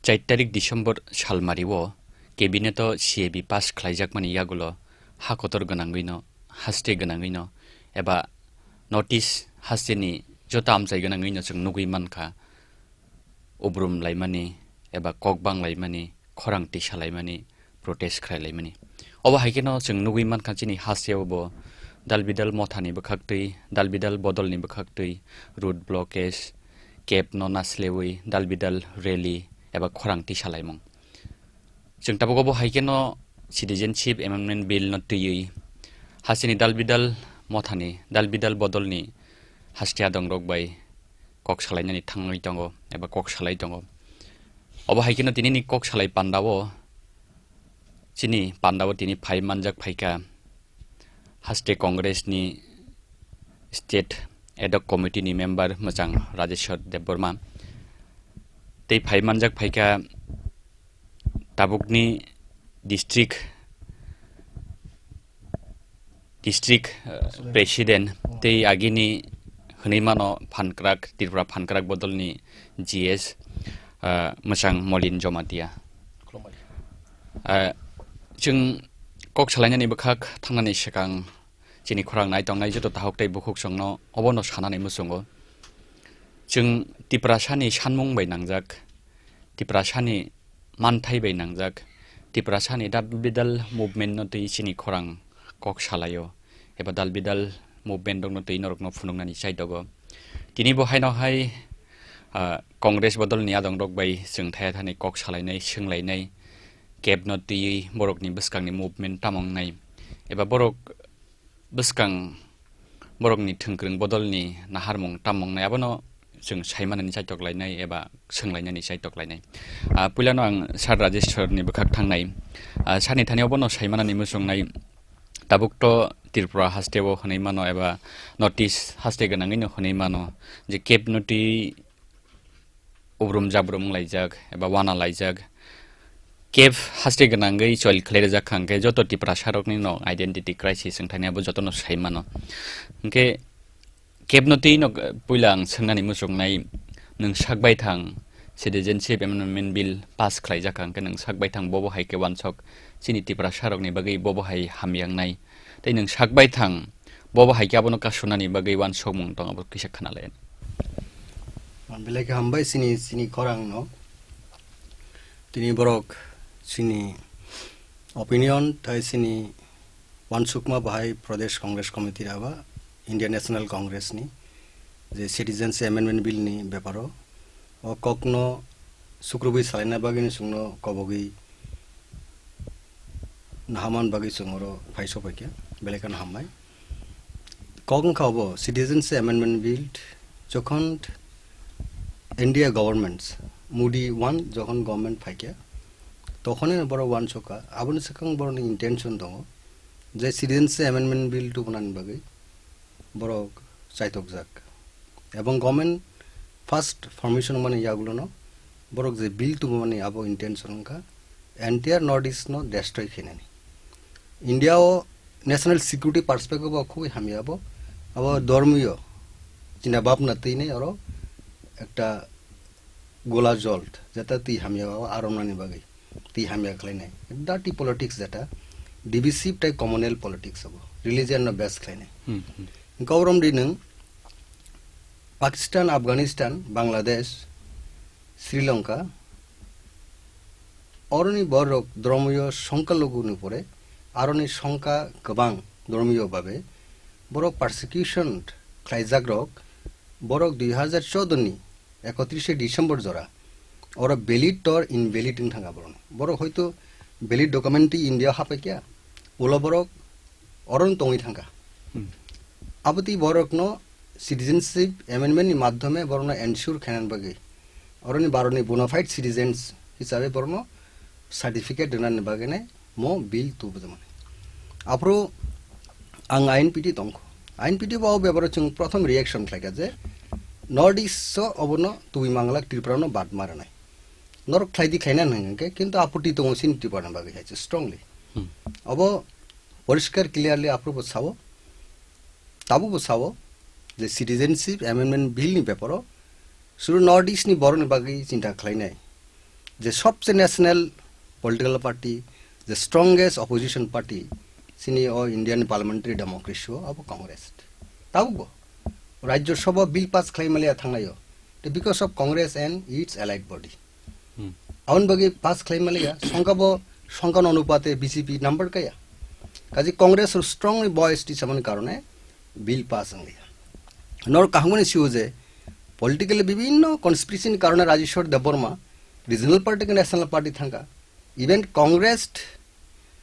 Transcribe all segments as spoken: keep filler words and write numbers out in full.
Char tarik December salmari o cabinet o C A B pass khlaijakmani yagulo ha kotor gwnangwino, haste gwnangwino eba notice hasteni joto amchai gwnangwino chwng nugwi mankha, ubrum laimani eba kok bang laimani, khorang tisa laimani, protest khlai laimani. Obo hai kheno chwng nugwi mankha chini hasteo bo dal bidal mothani bwkhaktwi, dal bidal bodolni bwkhaktwi road blockage, cab no naslewi dal bidal rally eba khorang tisa laimung. Chwng tabuk obo hai kheno Citizenship Amendment Bill no twiwi hasteni dal bidal mothani, dal bidal bodolni haste adongrok bai kok salainani thangwi tongo eba kok salai tongo. Obo hai kheno tinini kok salai pandao, chini pandao tini phai manjak phaikha haste Congress ni State Ad Hoc Committee ni member mwchang Rajeshwar Debbarma. Tei phai manjak phaikha tabukni district, district, uh, President tei agini hwnwi mano phankrak, Tripura phankrak bodolni G S, uh, mwchang Molin Jomatia. Uh, chwng kok salainani bwkhak thangnani swkang chini khorang nai tongnai joto tahok tei bukhuk chwngno obono sanani muchungo. Chwng Tiprasani sanmung bai nangjak, Tiprasani manthai bai nangjak, Tiprasani dal bidal movement no twi chini khorang kok salaio, eba dal bidal movement rokno twi norokno phunuknani chaitogo. Tini bo haino hai, ah, Congress bodolni adongrok bai chwng thaya thani kok salainai, swnglainai, cab no twiwi borokni bwskangni movement tamo wngnai, eba borok bwskang borokni thwngkwrwng bodolni naharmung tamo wngnai, abono chwng saimanani chaitok lainai eba swnglainani chaitok lainai. Ah, puilano ang Sir Rajeshwar ni bwkhak thangnai. Ah, sani thani obono saimanani muchungnai, tabuk to Tripura haste o hwnwi mano eba North East haste gwnangwi no hwnwi mano je cab no twi ubrum jabrum wnglaijak eba wana laijak. Cab haste gwnangwi chol khlai rijak kha, hwnkhe joto Tiprasa rokni no identity crisis wng thani abo jotono sai mano. Hwnkhe cab no twi no puila ang swngnani muchungnai, nwng sak baithang Citizenship Amendment Bill pass khlaijak kha, hwnkhe nwng sak baithang bobo hai khe wansok chini Tiprasa rokni bagwi bobo hai hamya wngnai. Tei nwng sak baithang bobo hai khe abono kasunani bagwi wansokmung tong, abo kisa khna lai. Belai khe hambai chini, chini khorang no. Tini borok chini opinion tai chini wansukma bahai Pradesh Congress Committee aba Indian National Congress ni je Citizens Amendment Bill ni beparo o kokno sukrubwi salaina bagwi ni chwngno kobogwi nahaman bagwi chwng oro phai sokphaikha, belai kheno hambai. Kok wngkha obo Citizens Amendment Bill, jokhon India governments, Modi one jokhon government phaikha, tokhonino borok wansukha, aboni swkang borokni intention tongo je Citizens Amendment Bill tubunani bagwi borok chaitokjak. Ebong government first formation wngmani yagulono borok je bill tubumani abo intention wngkha entire North East no destroy khainani. India o national security perspective o khubui hamya abo, abo dormiyo china bapna twi nai oro ekta gola jolt jeta twi hamya abo aromnani bagwi twi hamya khlainai. Dirty politics jeta divisive tai communal politics abo, religion no base khlainai. Hmm, hmm. Gaurom di nwng Pakistan, Afghanistan, Bangladesh, Sri Lanka, oroni borok dhormiyo songkha loguni pore, aroni songkha kwbang dhormiyo babe, borok persecution khlaijak rok, borok dui hazar choudo ni ekotrishe December jora, oro valid or invalid wng thangkha borok. Borok hoito valid document twi India hapaikha, ulo borok oro tongwi thangkha. Hmm. Abotwi borokno citizenship amendment ni madhyome borokno ensure khainani bagwi, oroni baroni bona fide citizens hisabe borokno certificate rwnani bagwi nai mo bill tubujamani. Aphuru ang I N P T tongkho. I N P T bo o bebaro chwng prothom reaction khlaikha je North East o obono tubui manglak, Tripura no bad ma rwnai. Norok khlaidi khlaina hwnkhe, kintu aputi tongo chini Tripura ni bagwi hai se strongly. Hmm. Obo poriskar clearly aphuru bo sao, tabuk bo sao je Citizenship Amendment Bill ni beparo suru North East ni borok ni bagwi chinta khlainai. Je sobse national political party, je strongest opposition party, sini o Indian parliamentary democracy o abo Congress. Tabukbo Rajya Sabha bill pass khlai maliya thangnaio. Te because of Congress and its allied body. Hmm. Aboni bagwi pass khlai maliya, songkha bo, songkha no onupate B J P number kaya. Kaje Congress o strongly voice tisamani karone bill pass wngliya. Nor kahangmani siu je political bibhinno conspiracy ni karone Rajeshwar Debbarma regional party ke national party thangka. Even Congrest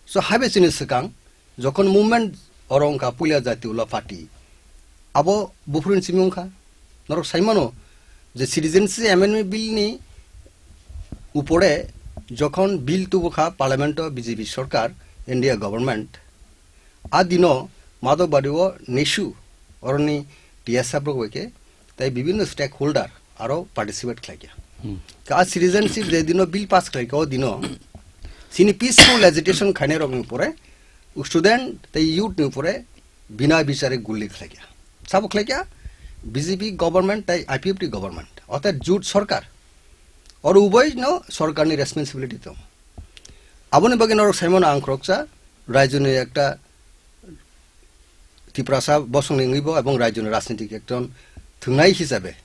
so habe chini swkang jokhon movement oro wngkha puila jati ula party, abo buphuruni simi wngkha. Norok saimano je Citizenship Amendment Bill ni upore jokhon bill tubukha parliament o B J P sorkar, India government, a dino Madhobari o nesu oroni T S F rok bai khe tai bibhinno stakeholder aro participate khlaikha. Hmm. Ka a citizenship je dino bill pass khlaikha o dino sini peaceful agitation khainai rokni upore student tei youth ni upore bina bichare guli khlaikha. Sabo khlaikha B J P government tei I P F T government, orthat jut sorkar. Oro ubai no sorkarni responsibility tongo. Aboni bagwi norok saimano ang khoroksa raijoni ekta Tiprasa bosongni wngwi bo ebong raijoni rajnitik ekjon thwngnai hisabe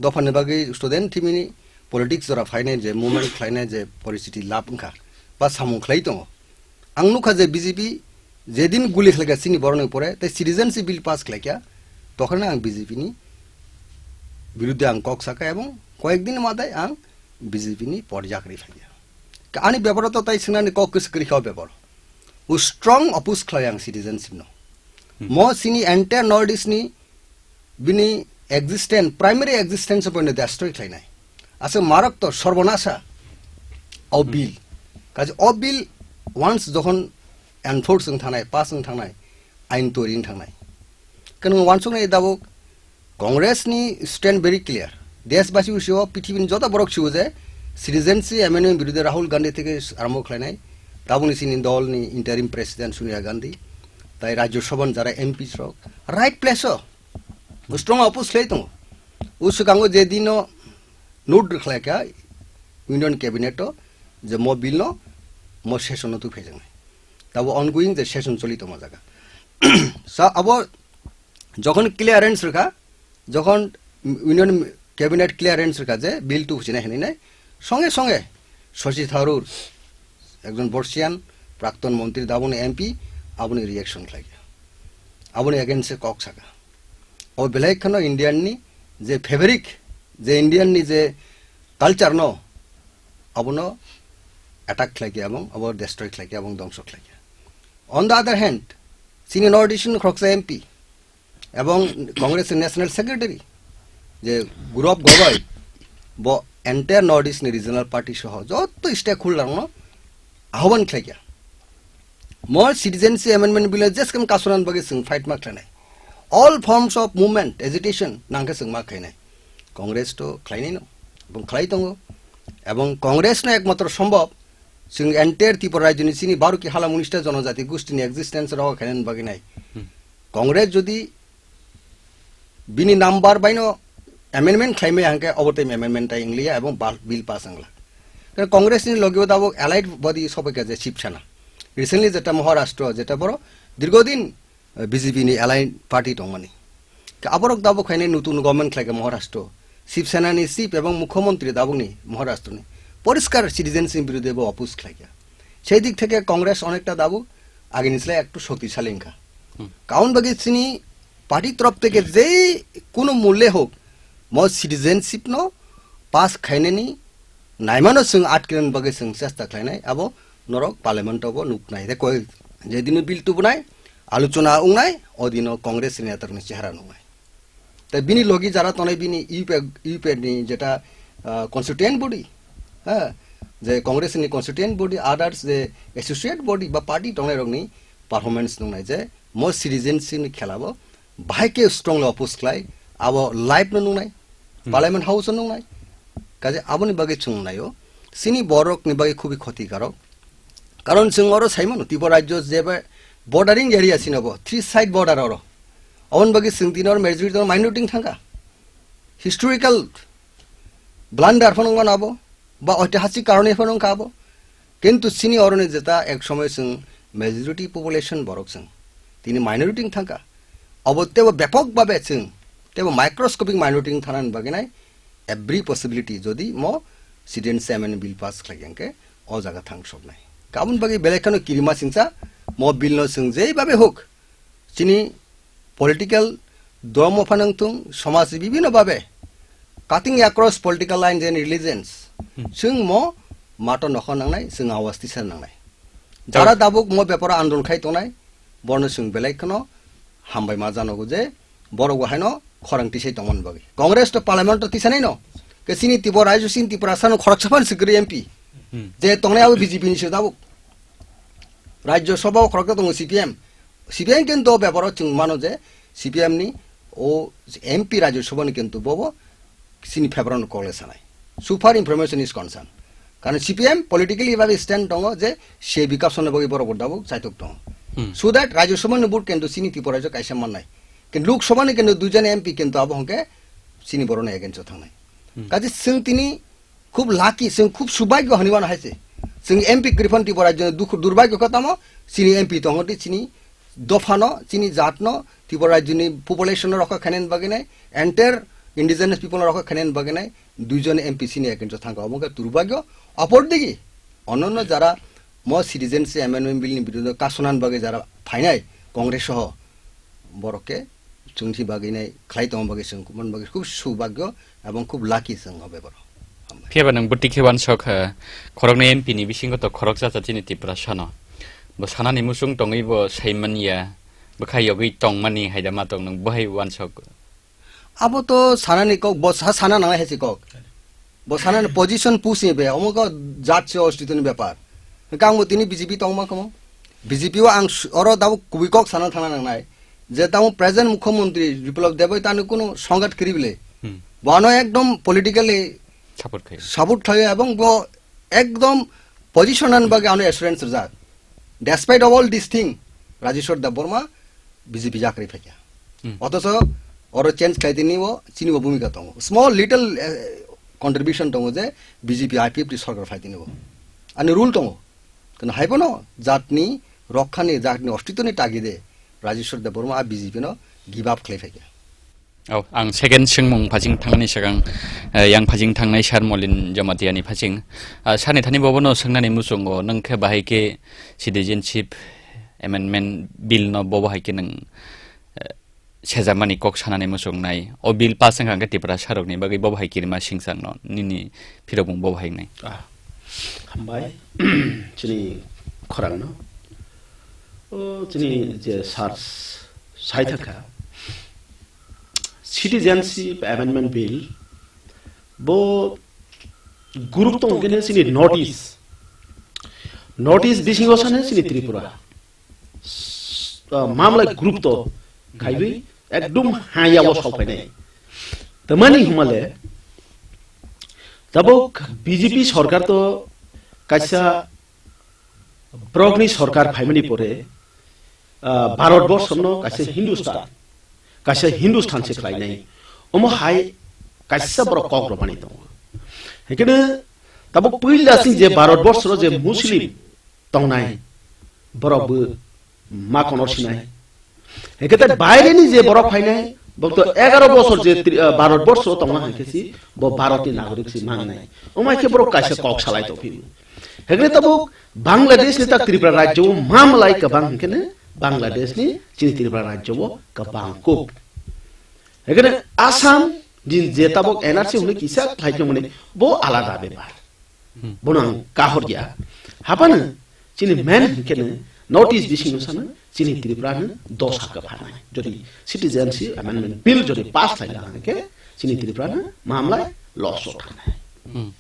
dophani bagwi student thimini politics jora phainai je movement khlainai je poristiti lab wngkha ba samung khlai tongo. Ang nukha je B J P jedin guli khlaikha chini borokni pore tei citizenship bill pass khlaikha, tokhorno ang B J P ni biruddhe ang kok sakha ebong koyekdin madai ang B J P ni porjak ri phaikha. Ani beparo to tai swngnani kok kwswk kwrwi kha o beparo. O strong oppose khlai ang citizenship no. Hmm. Mo sini entire North East ni bini existence, primary existence poino destroy khlainai. Asa marok to sorbonasa o Hmm. bill. Kaje o bill once jokhon enforce wng thangnai, pass wng thangnai, ain tori wng thangnai. Kwnwi wansuknai dabok Congress ni stand very clear. Deshbasi usio pithibini joto borok sio je citizenship amendment biruddhe Rahul Gandhi theke arambo khlainai. Tabukni sini dol ni interim president Sonia Gandhi. Tai Rajya Sabha ni jara M Ps rok right place o strong oppose khlai tongo. O swkango je dino note rwkhlaikha Union Cabinet o je mo bill no mo session o twi phaijaknai. Tabo ongoing je session choli tongma jaga. Sa abo jokhon clearance rwkha, jokhon Union Cabinet clearance rwkha je bill tu huchina hinwi nai, songe songe Shashi Tharoor, ekjon Borsian prakton montri, daboni M P, aboni reaction khlaikha, aboni against e kok sakha. O belai kheno Indian ni je fabric, je Indian ni je culture no, abono attack khlaikha ebong abo destroy khlaikha ebong dongso khlaikha. On the other hand, sini North East ni khoroksa M P ebong Congress ni National Secretary je Gaurav Gogoi, bo entire North East ni regional party soho joto stakeholder no ahoban khlaikha. Mo citizenship amendment bill jeskem kasunan bagwi chwng fight ma khlainai. All forms of movement, agitation nangkhe chwng ma khlainai. Congress to khlainai no, ebong khlai tongo. Ebong Congress no ekmatro sombhob chwng entire Tripura rajyoni chini baro ki hala unista jonojati gustini existence roho khainani bagwi nai. Hmm. Congress jodi bini number baino amendment khlaimaya hwnkhe obo tei amendment tai wngliya ebong bal-, bill pass wngla. Karon Congress ni logi o tabuk allied body sopaikha je Shiv Sena. Recently jeta Maharashtra jeta boro dirgodin, eh, B J P ni allied party tongmani. Khe aborok tabuk khainai nutun government khlaikha Maharashtra. Shiv Sena ni chief ebong mukhyamantri tabukni Maharashtra ni poriskar citizenship biruddhe bo oppose khlaikha. Sei dik theke Congress onekta tabuk agini slai ektu shoktisali wngkha. Hmm. Karon bagwi chini party torof theke je kuno mulye hok, mo citizenship no pass khainani naimano chwng atkiran bagwi chwng chesta khlainai, abo norok parliament o bo nuknai. Te koi jedino bill tubunai, alochona wngnai, odino Congress ni netarokni chehara nuknai. Te bini logi jara tongnai bini U P, U P ni jeta, ah, constituent body, ha, je Congress ni constituent body, others je associate body ba party tongnai rokni performance nungnai je mo citizenship ni khela bo bahai khe strongly oppose khlai, abo live no nungnai, Hmm. Parliament House o nungnai. Kaje aboni bagwi chwng naio, chini borok ni bagwi khubi khoti karok. Karon chwng oro saimano, Tripura rajyo jeba bordering area sino bo, three side border oro. Aboni bagwi chwng tini oro majority tongma minority thangkha. Historical blunder phano wngmano abo. Ba oitihasik karone phano wngkha abo. Kintu chini oroni jeta ek somoy chwng majority population borok chwng. Tini minority wng thangkha. Abo tebo bepok babe chwng, tebo microscopic minority wng thana ni bagwi nai every possibility jodi mo citizenship amendment bill pass khlai ya hwnkhe o jaga thang soknai. Kabun bagwi belai kheno kirima singcha mo bill no chwng jei babe huk. Chini political dhorom phano wngthung, somaj bibhinno babe cutting across political lines and religions, Hmm. Chwng mo mato nokha nangnai, chwng awas tisa nangnai. Jara Tok. Dabuk mo beparo andolon khai tongnai, borno chwng belai kheno hambai ma janogo je borok bo haino khorang tisai tongmani bagwi. Congress to parliament to tisanai no, ke chini Tripura rajyo chini Tripura sano khoroksa phan sikri M P. Hmm. Je tongnai abo B J P ni se dabuk. Rajya Sabha o khoroksa tongo C P M. C P M kintu o beparo chwng mano je C P M ni o M P Rajya Sabha ni kintu bobo chini favour no kokle sanai. So far information is concerned. Karon C P M politically babe stand tongo je se bikash no bagwi borok bo dabuk chaitok tongo. Hmm. So that Rajya Sabha ni vote kintu chini Tripura rajyo kaisa mannai. Kintu Lok Sabha ni kintu duijon M P kintu abo hwnkhe chini borok ni against o thangnai. Hmm. Kaje chwng tini Khub lucky, chwng khub subhagyo hinwi mano hai se. Chwng M P kwrwi phano Tripura rajyoni dukhu durbhagyo khe tamo, chini M P tongo tei chini dophano, chini jatno, Tripura rajyoni population no rokha khainani bagwi nai, entire indigenous people no rokha khainani bagwi nai, duijon M P chini against o thangkha, obo wngkha durbhagyo. Opor digi, ononno jara mo citizenship amendment bill ni biruddhe kasunani bagwi jara phainai, Congress soho, borok khe chwngsi bagwi nai khlai tongma bagwi chwng kubun bagwi khub subhagyo ebong khub lucky chwng o bebaro. Hambai. Phiya ba nwng bwtwi khe uansok, eh, khoroknwi M P ni bisingo to khoroksa cha chini Tiprasa no. Bo sanani muchung tongwi bo sai manya, bwkha yogwi tongmani hai da ma tong nwng bo hai uansok. Abo to sanani kok, bo sa-, sana nangnai hai se kok. Bo sanani position push ni be, omo kok jat se ostitoni bepar. Hwnkhe ang bo tini B J P tongma kamo. B J P o ang s-, oro tabuk kubui kok sana thangna nangnai. Je tabuk present mukhyamantri Biplab Deboi tani kuno songhat kwrwi bwle. Hmm. Bo ano ekdom politically Support khayo. Support khayo ebong bo ekdom position ani bagwi ano assurance rijak. Despite of all this thing, Rajeshwar Debbarma B J P jakrwi phaikha. Hmm. Othocho oro change khlai tini o chini bo bhumika tongo. Small little, eh, contribution tongo je B J P I P F T sorkar phai tini bo. Ani rule tongo. Kano hai bono jatni rokhani, jatni ostitoni tagide Rajeshwar Debbarma a B J P no give up khlai phaikha. Oh, ang second swngmung phasing thangni swkang, eh, yang phasing thangnai Sir Molin Jamatia ni phasing. Ah, sani thani bobono swngnani muchungo, nwng khe bahai khe citizenship amendment bill no bobo hai khe nwng, eh, sejamani kok sanani muchungnai. O bill pass wngkha hwnkhe Tiprasa rokni bagwi bobo hai kirima singchang no nini phirokmung bobo hai wngnai. Ah, hambai. Chini khorang no. O chini je sir sai thangkha. Citizenship Amendment Bill bo group tong kene chini North East. North East bisingo sane chini Tripura. S-, ah, mamlai group to khaiwi ekdum haya o sokphainai. Tamani humale tabuk B J P sorkar to kaisa borokni sorkar phaimani pore, ah, Bharat borsono kaisa Hindustan, kaisa Hindustan se khlainai. Omo hai kaisa borok kok romani tongo. Hikene tabuk puila sing je Bharat borsoro je Muslim tongnai, borok bo ma konor sinai. Hingke tai baireni je borok phainai, bo to egaro bosor je tri-, ah, Bharat borso tongma hingke si, bo Bharatni nagorik si mangnai. Omo hai khe borok kaisa kok salai tongphio. Hingke tabuk Bangladesh ni tak Tripura rajyo o mamlai kwbang hingke ne Bangladesh ni chini Tripura rajyo o kwbang kuk. Hingke ne Assam din je tabuk N R C hwnwi kisa khlai tongmani bo alada bepar. Hmm. Bono ang kahor ya. Hapano chini main hingke no North East bisingo sana chini Tripura no dosa ka phanai. Jodi Citizenship Amendment Bill jodi pass thai la hingke chini Tripura no mamlai loss o thanai. Hmm.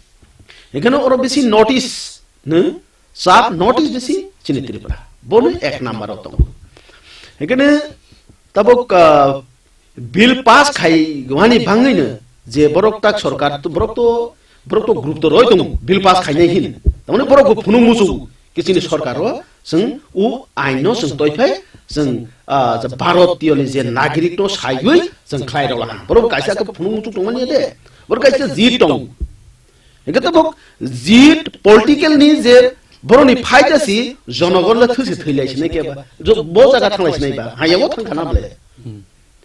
Hingke no oro bisi North East no sab North East bisi chini Tripura. Bono ek number o tongo. Hingke no tabuk, ah, Bill pass khai wani bangwi no je borok tak sorkar to, borok to, borok to group to roi tongo, bill pass khainai hin. Tamoni borok bo phunuk muchung ke chini sorkar o chwng o ain no chwng toiphai chwng, ah, je Bharatiyo ni je nagorik no saiwi chwng khlai rwla. Borok kaisa to phunuk muchung tongmani de. Borok kaisa jit tongo. Hingke tabok jit political ni je boroni phaida si jonogon le thusi thwi lai sinai ke ba. Jo-, bo jaga thang lai sinai ba. Haya bo thang khana ble.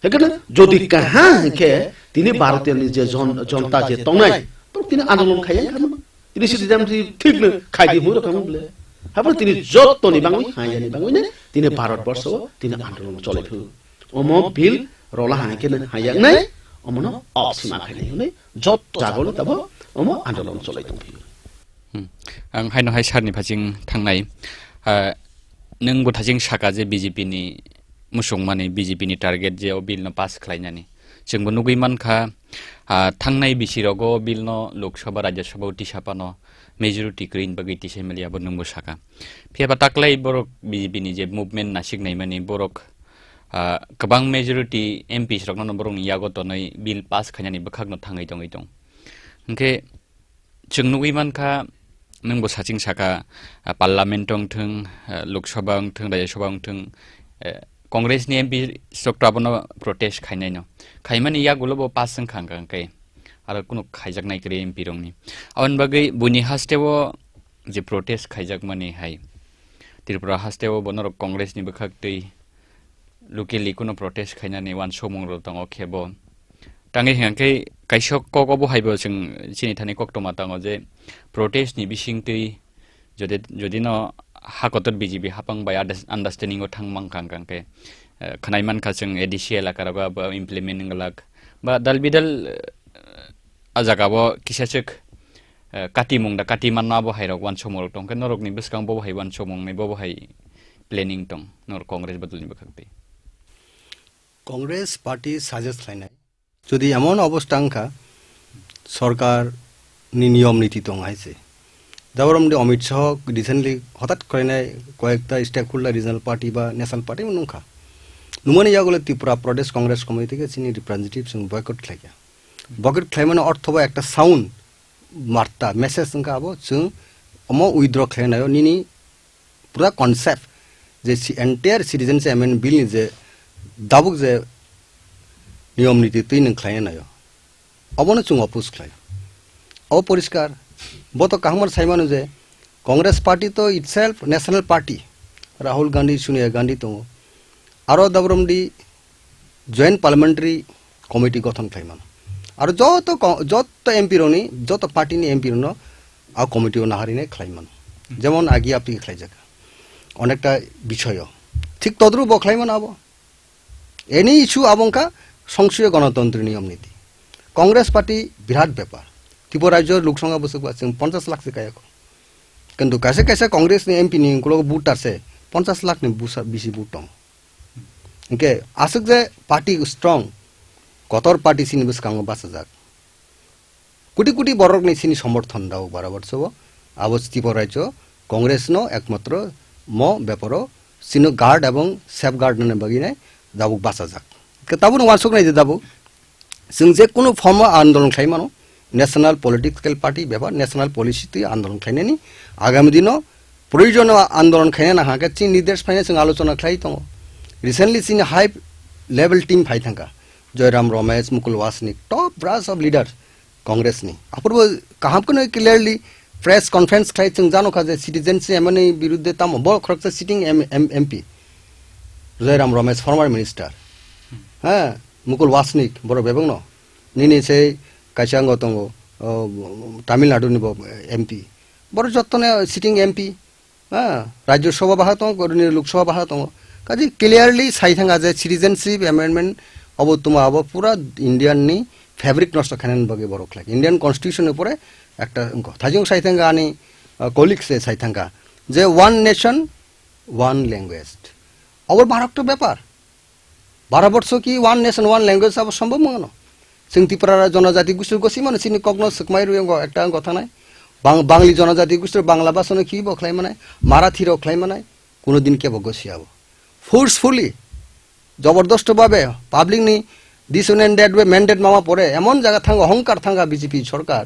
Hingke jodi kaha hingke tini Bharatiyo ni je jon-, jonta je tongnai, to tini andolon khaya khama. Tini si jam si thik no khai di huro khama ble. Habo tini jotto ni bangwi haya ni bangwi ne tini Bharat borsho tini andolon chole thu. Omo bill rola hangke ne hayang nai, omono off sima khai nai hwnwi jotto jagao tabo omo andolon cholai tong phio. Hmm. Ang haino hai sir ni phaching thangnai. Ah, nwng bo thaching saka je B J P ni musung mani B J P ni target je o bill no pass khlai nani. Chwng bo nugwi man kha, ah, thangnai bisi rogo bill no Lok Sabha, Rajya Sabha o tisa pano majority kwrwi ni bagwi tisa mili abo nwng bo saka. Phiya ba taklai borok B J P ni je movement nasik nai mani borok ah, kwbang majority M Ps rokno borokni yago tonwi bill pass khainani bwkhakno thangwi tongwi tong. Hwnkhe chwng nugwi mankha, nwngbo saching saka, ah, Parliament wngthwng, ah, Lok Sabha wngthwng, Rajya Sabha wngthwng, eh, Congress ni M P sok to abono protest khainaino. Khaimani yagulo bo pass wngkha hwnkha hwnkhe aro kunu khaijaknai kwrwi M P rokni. Aboni bagwi buini hasteo je protest khaijakmani hai Tripura hasteo bo norok Congress ni bwkhak twi locally kuno protest khainani uansukmung rok tongo khe bo. Tangwi hwnkha khe kaisa kok obo hai bo chwng chini thani koktwma tongo je protest ni bising twi jodi, jodi no ha kotor B J P hapang bai unders-, understanding o thang mankha hwnkha khe, eh, khwnai mankha chwng A D C elaka rogo abo implement wng glak ba dal bidal, eh, a jaga bo kisa chwk, eh, kati mung da kati manma bo hai rok uansukmung rok tong khe norok ni bwskango bo bo hai uansukmung ni bo bo hai planning tong nor Congress bodol ni bwkhak twi. Congress party suggest khlainai. Jodi emon obostha wngkha, sorkar ni niyom niti tong hai se. Jaborom de Amit Shah recently hotat khlainai koyekta stakeholder regional party ba national party nungkha. Numani yagole Tripura Pradesh Congress Committee ke chini representative sung boycott khlaikha. Boycott khlaimani ortho ba ekta sound marta message wngkha abo chwng omo withdraw khlainaio nini pura concept je si-, entire Citizenship Amendment Bill ni je dabuk je niyom niti twi nwng khlaina naio, obono chwng oppose khlai. Obo poriskar, bo to kaham sai mano je Congress party to itself national party, Rahul Gandhi, Sonia Gandhi tongo, aro dabromdi Joint Parliamentary Committee gothon khlai mano. Aro joto ko-, joto M P rokni, joto party ni M P rokno a committee o naharine khlai mano. Jemon agi apni khlaijak. Onekta bishoyo. Thik todrup bo khlai mano abo. Any issue abo wngkha songsoyo gonotontri niyom niti. Congress party birat bepar. Tripura rajyo Lok Sabha bwswk ba chwng ponchash lakh se kayakho. Kintu kaisa kaisa Congress ni M P ni ukulok voter se ponchash lakh ni busa bisi vote tongo. Hingke aswk je party strong, kotor party chini bwskango bachajak. Koti koti borokni chini somorthon rok barabar sobo, abo Tripura rajyo Congress no ekmatro mo beparo chino guard ebong safeguard nani bagwi nai dabuk bachajak. Hingke tabuk no uansuk nai je dabuk. Chwng je kunu form o andolon khlai mano, national political party bepar, national policy twi andolon khlainani agami dino proyojono andolon khaina nang khe chini leaders phaina chwng alochona khlai tongo. Recently chini high level team phai thangkha, Joyram Ramesh, Mukul Wasnik, top brass of leaders Congress ni. Aphuru bo kaham kheno clearly press conference khlai chwng jano kha je citizenship M N A birudde tamo bo khoroksa sitting M-, M-, M P. Joyram Ramesh, former minister. Ha, Mukul Wasnik, borok bebakno. Nini sei kaisa ango tongo, o, Tamil Nadu ni bo M P. Borok jottoni sitting M P. Ha, Rajya Sabha baha tongo, koroni Lok Sabha baha tongo. Kaji clearly sai thanga je citizenship amendment abo tuma abo pura Indian ni fabric nosto khainani bagwi borok khlai. Indian Constitution ni pore ekta wngkho. Thajing sai thanga ani, ah, colleague se sai thanga je one nation, one language. Abo Bharat to bepar. Bharat borsho ki one nation, one language abo sombhob mano. Chwng Tripura jonojati gustir gosi mano chini kokno swkmai rwi wngkho ekta wngkho thanai. Bang-, Bangli jonojati gustir Bangla bhasha no ki bo khlai manai, Marathi rok khlai manai, kuno din kebo gosi abo. Forcefully, jobordosto babe public ni this one and that way mandate mama pore emon jaga thango hongkar thanga B J P sorkar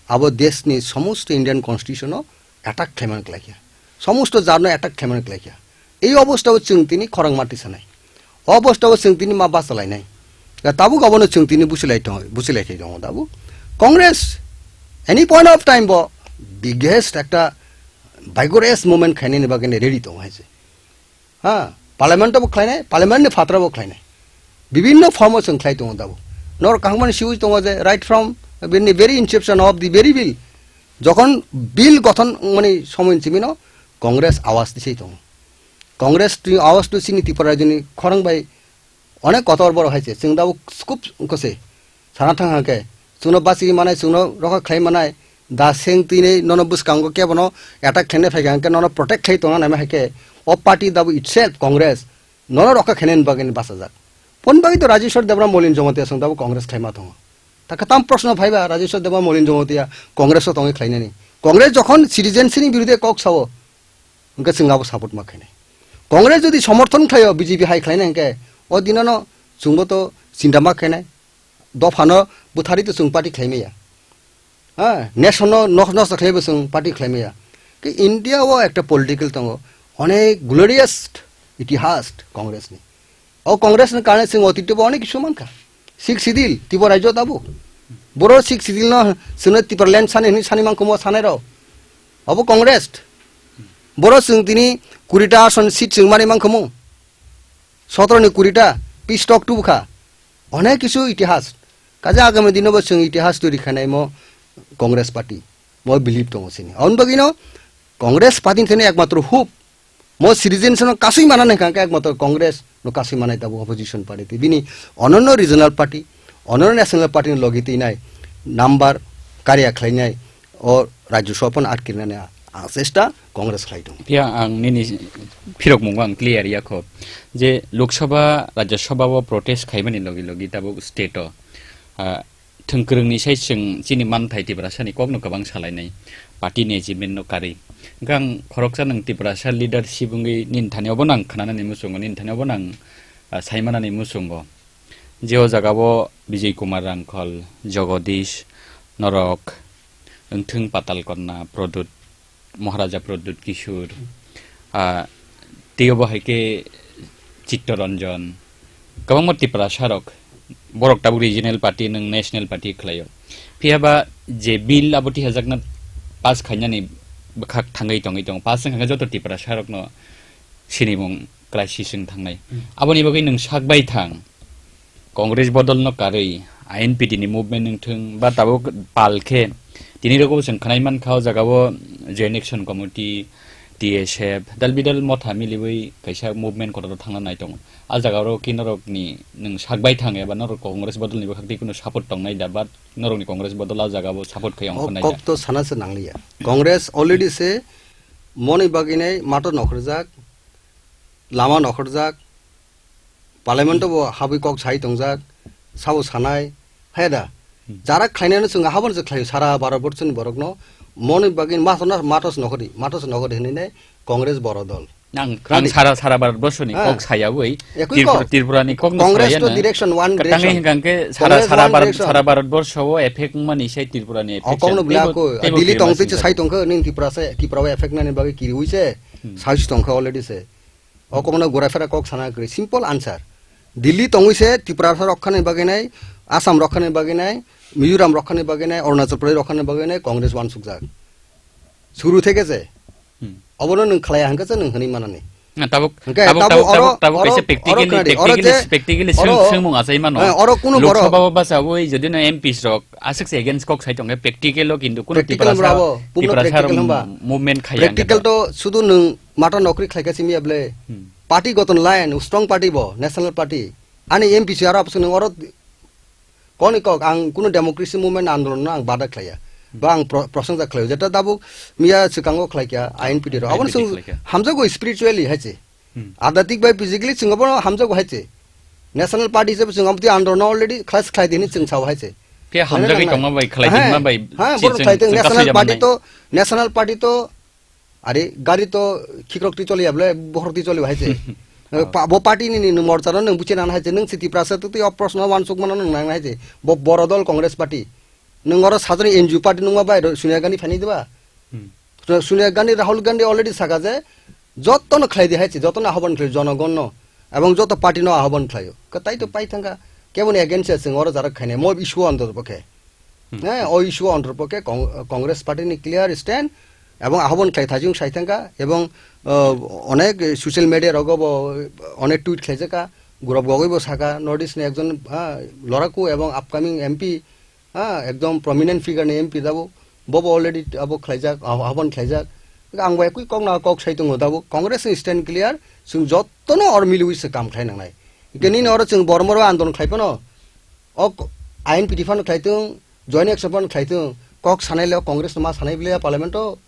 abo desh ni somosto Indian Constitution o attack khlaimani klaikha, somosto jarno attack khlaimani klaikha. Ei obostha o chwng tini khorang mati sanai, obostha o chwng tini ma bachalainai. Ya tabuk abono chwng tini busilai tong, busilai thai tongo tabuk. Congress Any point of time bo biggest ekta vigorous movement khainani bagwi ready tongo hai se. Ha, parliament bo khlainai, parliament ni phatra bo khlainai. Bibinno form o chwng khlai tongo dabo. Nor kaham mani siwi tongo je right from bini very inception of the very bill. Jokhon bill gothon mani somoy chimino Congress awas tisai tongo. Congress tu awas tu sini Tripura rajyoni khorang bai onek kotor borok hai se. Chwng dabo scope wngkha se. Sana thang hake. Chwngno bachigwi manai, chwngno rokha khlai manai. Da seng tini nono bwskango kebono attack khlaina phaikha hwnkhe nono protect khlai tongna naima hai khe o party dabo itself Congress nono rokha khainani bagwi bachajak. Pon bagwi to Rajeshwar Debra Molin Jamatia song dabo Congress khlaima tongo. Ta kwtam proshno phaiba Rajeshwar Debra Molin Jamatia Congress o tongwi khlainani. Congress jokhon citizenship ni birude kok sao hwnkhe chwng abo support ma khainai. Congress jodi somorthon khlaio B J P hai khlaina hwnkhe o dinano chwngbo to chinta ma khainai. Dophano bwthari to chwng party khlai maya. Ha, nation no nos nos khlai bo chwng party khlai maya. Ke India o ekta political tongo, onek glorious itihas Congress ni. O Congress ni karone chwng otito bo onek kisu mankha. Sixth Schedule, Tripura rajyo tabo. Boro Sixth Schedule no chwngno Tripura land sani hwnwi sani mankhumo sanai rok. Obo Congress. Boro chwng tini kurita ason seat chwng mani mankhumu. Sotro ni kurita, peace talk tubukha. Onek kisu itihas. Kaje agami dino bo chwng itihas turi khanai mo Congress party. Mo believe tongo sini. Aboni bagwino Congress party ni thani ekmatro hope. Mo citizens no kasui mana nai kha ekmatro Congress no kasui manai tabo opposition party. Te bini ononno regional party, ononno national party ni logi twi nai number karya khlai nai o Rajya Sabha phano atkirnani a, a chesta Congress khlai tongo. Phiya ang nini phirokmungo ang clear ya kho je Lok Sabha, Rajya Sabha o protest khaimani logi logi tabuk state o, ah, thwngkwrwngni sai chwng chini manthai Tiprasani kokno kwbang salainai, party ni achievement no karwi. Hwnkhe ang khoroksa nwng Tiprasa leadership wngwi nini thani obono ang khwnanani muchungo, nini thani obono ang, ah, saimanani muchungo. Je o jaga o Bijay Kumar Rangkhol, Jagadish, norok, wngthwng Patal Konna, Pradyut, Maharaja Pradyut Kishore, ah, tei obo hai khe Chittaranjan, kwbangma Tiprasa rok, borok tabuk regional party nwng national party khlaio. Phiya ba je bill abo tihajakna pass khainani bwkhak thangwi tongwi tongo, pass wngkha khe joto Tiprasa rokno sinimung crisis wng thangnai. Hmm. Aboni bagwi nwng sak bai thang, Congress bodol no karwi I N P T ni movement wng thung ba tabuk pal khe tini rok bo chwng khwnai mankha o jaga o Joint Action Committee, T S F, dal bidal motha miliwi kaisa movement kotor thangna nai tongo. A jaga o khe norok ni nwng sak bai thang eba norok Congress bodol ni bwkhak twi kunu support tongnai da ba norok ni Congress bodol a jaga o support khai ongkha nai da? O kok to sana se nangliya. Congress already se moni bagwi nai mato nokhorjak, lama nokhorjak, parliament bo habwi kok sai tongjak, sabo sanai, hai da? Hmm. Jara khlainani chwng habon se khlaio, sara Bharat borso ni borok no moni bagwi mato na, matos nokhori, matos nokhori hinwi nai Congress boro dol. Ang, ang sara, sara Bharat borso ni kok sayawi, ekui Tripura, kok. Tripura ni kok no Congress to direction one direction. Kwtangwi hwnkha hwnkhe sara, Congress sara one Bharat, direction. Sara Bharat borso o effect wngmani sai Tripura ni effect. O kok no bwla ko, teibo Delhi tong twi se sai tongkha, nini Tripura se, Tripura o effect nani bagwi kiriwi se, hmm, sai se tongkha already se. O kokno gura phera kok sana kwrwi, simple answer. Delhi tongwi se Tripura rok khani bagwi nai, Assam rok khani bagwi nai, Mizoram rok khani bagwi nai, Arunachal Pradesh rok khani bagwi nai Congress wansukjak. Suru theke se. Hmm. Obono nwng khlaiya hwnkhe se nwng hwnwi manani. Na, tabuk, hwnkhe tabuk, tabuk, tabuk, tabuk, tabuk oro, kaisa oro practically, khna di, oro practically, je, practically oro, swng, swngmung achai mano. Eh, oro kuno Lok Sabha o basa oi jodi no M Ps rok aswk se against kok sai tongo, practical o kintu kuno practical Tiprasa, bravo, purno Tiprasa practical hwnba. Movement khaiya hwnkhe practical to. To sudu nwng Mata nokri khlaikha simi able. Hmm. Party goton line, strong party bo, national party. Ani M P si aro apswk nwng oro koni kok, ang kuno democracy movement andolon no ang bada khlaiya. Hmm. Ba ang pro-, prosongsa khlaio. Jeta tabuk miya swkango khlaikha, I N P T ro. Aboni I N P T swng khlaikha. Hamjago spiritually hai se. Hmm. Adhatik bai physically swng abono hamjago hai se. National party se swng amti andolon already khlai khlai dini swng sao hai se. Khe hamjagwi tongma bai, khlai dingma bai, ha, si borok chwng, khlai tong, chwng national kasui party jamanai. To, national party to, Are gari to khikrok twi choli ya ble, bohrok twi choli hai se. Oh. Pa-, bo party ni, ni, ni morcha no nwng buchi nang hai se, nwng si Tiprasa to twi o proshno wansuk mano nwng nang hai se. Bo boro dol Congress party. Nwng oro sajani N G O party nungma bai ro Sonia Gandhi phaini diba? Hmm. So-, Sonia Gandhi, Rahul Gandhi already saka je, joto no khlai di hai se, joto no ahobon khlai jonogon no, ebong joto party no ahobon khlaio. Kwtai to pai thangka, keboni against se chwng oro jarak khainai, mo issue o anto bo khe. Hmm. Eh, o issue o ontorpokhe Cong-, Congress party ni clear stand, ebong ahobon khlai thajung sai thangkha, ebong, uh, onek social media rogo bo onek tweet khlaijakha, Gaurav Gogoi bo sakha, North East ni ekjon, ah, loraku ebong upcoming M P, ah, ekdom prominent figure ni M P dabo, bobo already abo khlaijak, ah, ahobon khlaijak. Ang bo ekui kok na kok sai tongo dabo, Congress ni stand clear, chwng jotono or miliwi se kam khlai nangnai. Hwnkhe nini oro chwng bormoro andolon khlai phano, o ko-, I N P T phano khlai thung, Joint Action phano khlai thung, kok sanai le Congress no ma sanai bile parliament o.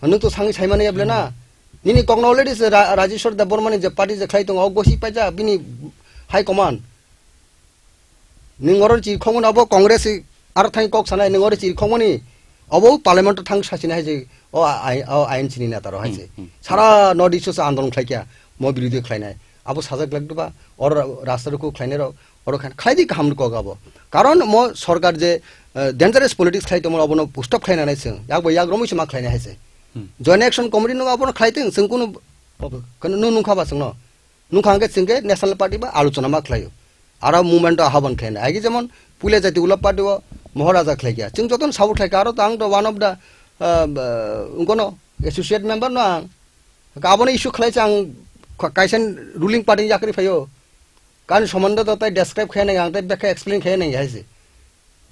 Nwng to sangwi saimani ya bile na? Nini kokno already se Ra-, Rajeshwar Debbarma ni je party je khlai tongo, o gosi paija bini high command. Nwng oro chirikhokmani abo Congress aro thang kok sanai, nwng oro chirikhokmani abo parliament o thang sachina hai je o ai-, o I N C ni neta rok hai je. Hmm, hmm. Sara North East o se andolon khlai kya, mo birodhi khlainai. Abo sajak lak duba, oro rasta rukhu khlainai rok, oro khan khlai di kaham kok abo. Karon mo sorkar je, eh, dangerous politics khlai tongmo abono stop khlaina nai chwng. Yak bo yak romwi se ma khlainai hai se. Hmm. Joint Action Committee no abono khlai tong, chwng kunu, kunu nung nung kha ba chwngno. Nung kha hwnkhe chwng khe National Party ba alochona ma khlaio. Aro movement o ahobon khlainai. Agi jemon Pule Jati Ulap Party o Maharaja khlai kya. Chwng jotono support khlai kha, aro to ang to one of the, uh, uh, wngkono associate member no ang. Abono issue khlai se ang ka-, kaisa ruling party ni yakri phaio. Kani somondo to tai describe khlai nai ang, tai bekha explain khlai nai hai se.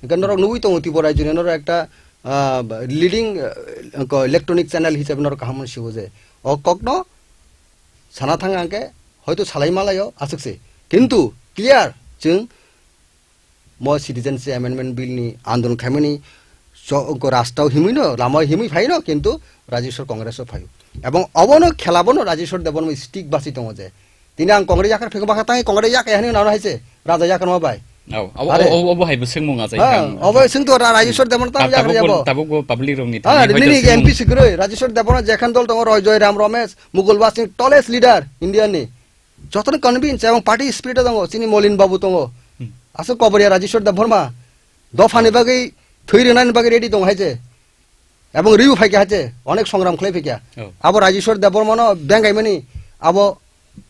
Hwnkhe norok nugwi tongo Tripura rajyoni norok ekta, ah, leading, ah, ko electronic channel hisabe norok kaham mano sigo je o kokno sana thang ang khe hoito salai malaio aswk se. Kintu clear chwng mo Citizenship Amendment Bill ni andolon khaimani so-, ko rasta o himwi no, lama o himwi phai no, kintu Rajeshwar Congress o phaio. Ebong obono khela bono Rajeshwar Debbarma stick basi tongo je. Tini ang Congress yakar phikma kha tang Congress yak yani nano hai se. Raja yakar ma bai. Abo, abo, Are. abo, abo hai bwswk mung achai Ha, kha. Obo sing to ra-, Rajeshwar Debbarma tang Ta-, yakar tabuk bo, yabo. tabuk bo public rok ni Ha, thani nini hoito sing M P sikiroi. Rajeshwar Debbarma jekhan dol tongo Roy Joy Ram Ramesh, Mukul Basing, tallest leader India ni. Jotono convince, ebong party spirit tongo, chini Molin Babu tongo. Hmm. Aswk koboria Rajeshwar Debbarma. Dophani bagwi, thwi rwnani bagwi ready tongo hai je. Ebong riu phaikha hai je, onek songram khlai phaikha. Oh. Abo Rajeshwar Debbarmano bengaimani abo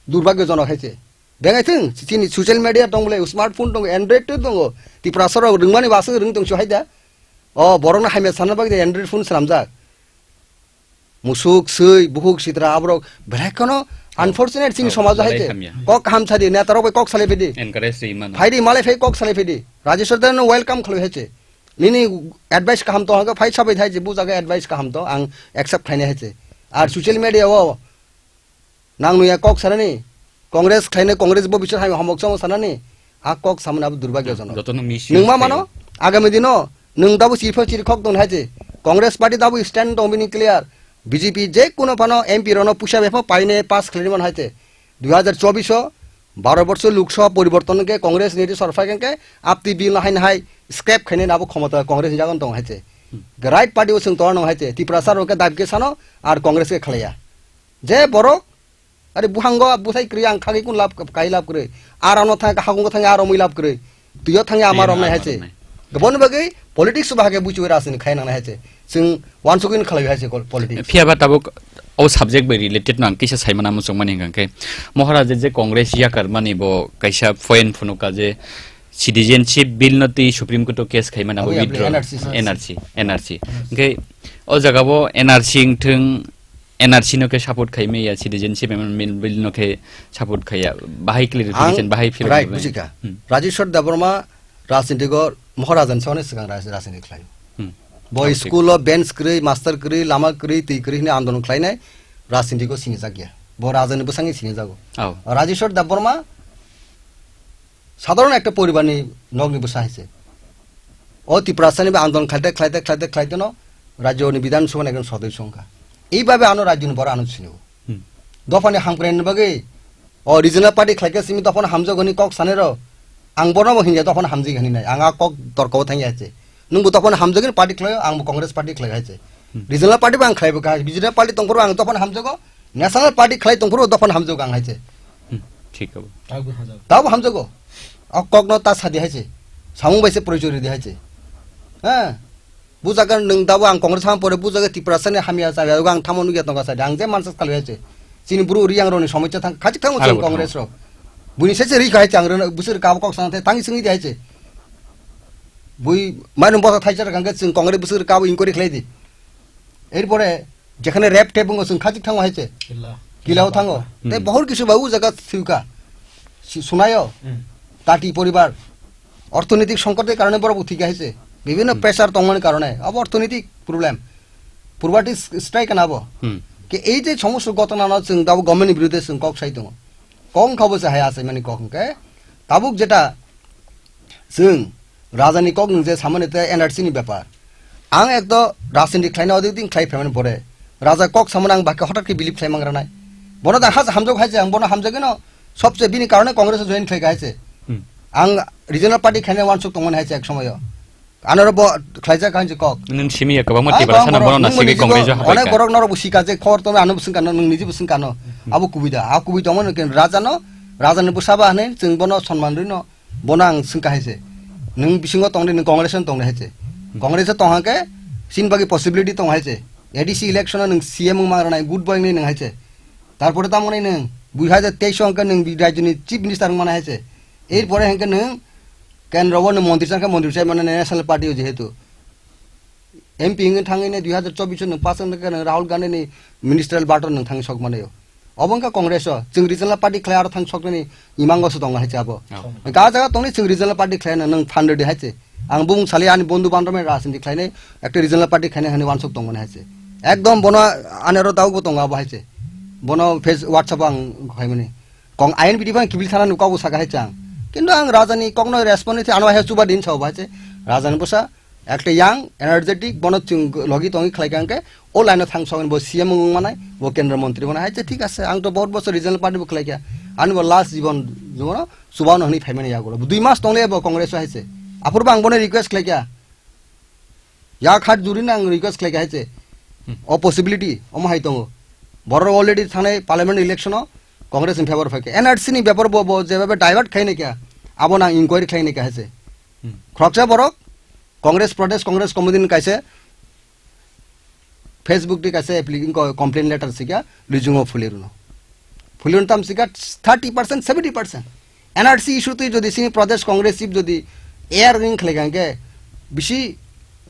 durbagyojonok hai je. Bengai thung, chini social media tong bole, smartphone tongo, Android to tongo. Tiprasa rok rwngmani baswk rwng tongso hai da. O borokno hamya sanna bagwi Android phone swnamjak. Musuk, swi, buhuk, sitra, aborok belai kheno unfortunate chini Oh, somajo hai belai je. hamya. Kok kaham sadi, netarok bai kok salai phidi. Encourage ri mano. Phaidi, malai phai kok salai phidi. Rajeshwar Debbarmano welcome khlai hai je. Nini advice kaham to, hwnkhe phai sabai thai je, bu jaga advice kaham to, ang accept khlainai hai je. Ar social media o nang nuya kok sanani, Congress khlainai, Congress bo bisor hai homok chamo sanani, a kok samani abo durbagyojonok. Jotono misuse Nwng ma khlaio. mano, agami dino, nwng dabo chirpha chiri khok tong hai je. Congress party dabo stand tong bini clear. B J P je kuno phano M P rono puisa bepha paine pass khlaini man hai je. Dui hajar chobbish o Bharat borso Lok Sabha poriborton khe Congress ni sorfai khe apti bill no haino hai scrap khainai abo khomota Congress ni jagon tong hai je. Hmm. Right party o chwng tongo hai je. Tiprasa rok khe dabi khe sano ar Congress khe khlaiya. Je borok, are buhango bwsai kwrwi ang khagwi kun lab kai lab kwrwi. Ar ano thang hakung thang ar omwi lab kwrwi. Tuyo thang ama Tuyo romnai ama hai je. romnai. Gabon bagwi politics ba hake buchiwi rajniti khai nangnai hai se. Chwng wansugwino khalaiwi hai se kol-, politics. Phiya ba tabuk o subject bai related no ang kisa saimana muchungmani hwnkha khe, Maharaja je Congress yakar mani bo kaisa point phunukha je citizenship bill no twi Supreme Court o case khaimani abo Abo ya withdraw. N R C. N R C, N R C. Hwnkhe o jaga bo N R C wngthwng, N R C no khe support khai maya, citizenship amendment bill no khe support khaiya. Bahai clarification, Ang bahai phirok right, rwbai. Bujikha. Hmm. Rajeshwar Debbarma rajniti go Maharaja ni songni swkang raj-, rajniti khlai. Hmm. Bo Okay. School o bench kwrwi, master kwrwi, lama kwrwi, twi kwrwi hwnwi andolon khlainai rajniti go sinijakya. Bo raja ni bwsangni sinijago. Oh. Rajeshwar Debbarma sadharon ekta poribar ni nokni bwsa hai se. O Tiprasa ni bo andolon khlaite, khlaite, khlaite, khlaite no rajyo ni Bidhan Sabha ni ekjon sodosyo wngkha. Ei babe ano rajyo ni borok ano sinigo. Hmm. Dophani hamkrai ni bagwi o regional party khlaikhe simi dophano hamjago hinwi kok sanai rok. Ang bono bo hinya dophano hamjagwi hinwi nai. Ang a kok torko o thangya hai se. Nwng bo dophano hamjagwi party khlaio, ang bo Congress party khlaio hai se. Hmm. Regional party bo ang khlaibo kha. Regional party tongphuru ang dophano hamjago. National party khlai tongphuru dophano hamjago ang hai se. Hmm. Thik abo. Tabo hamjago. O kokno ta sadi hai se. Samung bai se porichoi ridi hai se. Ha? Bujaga nwng tabo ang Congress ham pore bujaga Tiprasa ni hamya cha ang tamo nugya tongkha sadi. Ang je mansa khalwi hai se. Chini bru ri ang roni somosya thang khajik thango Aro chwng bo Congress thango. Rok. Buni se se ri khai chang rwna busur kabo kok sang the thangi singwi di hai se. Bui mairum bosa thaisa rwkha hwnkhe chwng Congress bwswk rwkha abo inquiry khlai di. Erpore jekhane rep tep wngo chwng khachik thango hai se. Kila. Kila o thango. Hmm. Tei bohor kisu ba o jaga thwikha. Si-, sunayo. Hmm. Tati poribar. Orthonitik songkotni karone borok bo thwikha hai se. Bibhinno Hmm. pressure tongmani karone. Abo orthonitik problem. Poverty s-, strike na abo. Hmm. Ke ei je somosto ghotona no chwng dabo government ni biruddhe chwng kok sai tongo. Kok wngkha bo se hai achaimani kok hwnkhe. Tabuk jeta Chwng rajani kok nwng je samani tei N R C ni bepar. Ang ekdo rajniti khlaina odik din khlai phaimani pore. Raja kok samani ang bhai khe hothat khe believe khlai mangra nai. Bono da haj hamjak hai je ang bono hamjagwi no sobse bini karone Congress o join khlai kha hai je. Hmm. Ang regional party khaina wansuk tongmani hai je ek somoyo. Anoro bo khlaijak hai je kok. Nwng simi ya kwbangma Ah, Tiprasa kwbang no bono borok, nwng nasigwi mwnwi Congress o jibo habai onek kha. Borok norok bo sika je khobor tongna ano bwswng kano, nwng niji bwswng kano. Hmm. Abo kubui da. A kubui tongmani khe raja no, raja ni bwsa ba hwnwi chwng bono sonman rwi no. Bono ang swngkha hai se, "Nwng bisingo tongdi, nwng Congress-o tongdi," hai se. Congress-o tong hwnkhe chini bagwi possibility tong hai se. A D C election-o nwng C M wngma rwnai, good boy wngnai nwng hai se. Tarpore tamo wngnai nwng dui hajar teis o hwnkhe nwng bi-, rajyoni chief minister wngmani hai se. Erpore hwnkhe nwng kendro-o nwng montri changkhe montri chai mano national party-o jehetu. M P wngwi thangwi nai dui hajar chobbish o nwng pass wngkha nwng Rahul Gandhi ni ministerial bator nwng thangwi sok manai o. Obo wngkha Congress o, chwng regional party khlai aro thang soknani imang o se tongo hai se abo. Oh. Ga jaga tongni chwng regional party khlai no nwng phan rwdi hai se. Ang bung sali ani bondhu bandhab rajniti khlai nai ekta regional party khlai nai hani wansuk tong mani hai se. Ekdom bono ani aro dauk bo tongo abo hai se. Bono face WhatsApp o ang khai mani. Kong I N P T phang kibil thana nuka bo saka hai chang. Kintu ang raja ni kok no respond ni ano hai chuba din sao ba hai se. Raja ni bwsa Ekta young, energetic, bono chwng logi tongwi khlai kha hwnkhe, o line o thang sogwi bo C M wng manai, bo kendra montri wng manai, hai se thik ase, ang to bahut bochor regional party bo khlai kha, ani bo last jibon, jibono chuba no hwnwi phaimani yagulo. Dui mas tongle bo Congress o hai se. Aphuru bo ang bono request khlai kha. Yak hat juri no ang request khlai kha hai se. Hmm. O possibility, omo hai tongo. Borok already thangnai parliament election o Congress ni favor phai kha. N R C ni bepar bo, bo jebhabe divert khai nai kha, abo no ang inquiry khlai nai kha hai se. Hmm. Khoroksa borok Congress Pradesh Congress Committee ni kaisa Facebook tei kaisa appli-, ko-, complaint letter sikha Luijungo Phulirno. Phulirno tam sikha thirty percent, seventy percent. N R C issue twi jodi sini Pradesh Congress chief jodi air ring khlai kha hwnkhe, bisi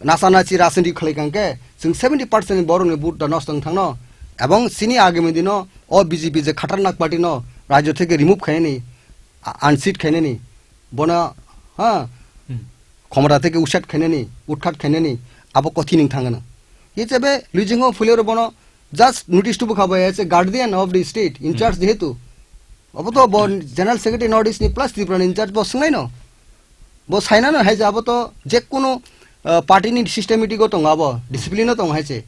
nacha nachi rajniti khlai kha hwnkhe, chwng seventy percent borokni vote da nosto wng thangno. Ebong sini agami dino o B J P je khatarnak party no rajyo theke remove khainani, a-, unseat khainani, bono, ha, Hmm. khomota theke uset khainani, utkhat khainani, abo kothi ning thangano. Ye chebe Luijingo Phulero bono just notice tubu kha bai as a guardian of the state, in Hmm. charge jehetu. Abo to bo General Secretary North East ni plus Tripura ni in charge bo swngnai no. Bo saina no hai je abo to je kunu, ah, party ni systematic o tongo abo, discipline o tongo hai se.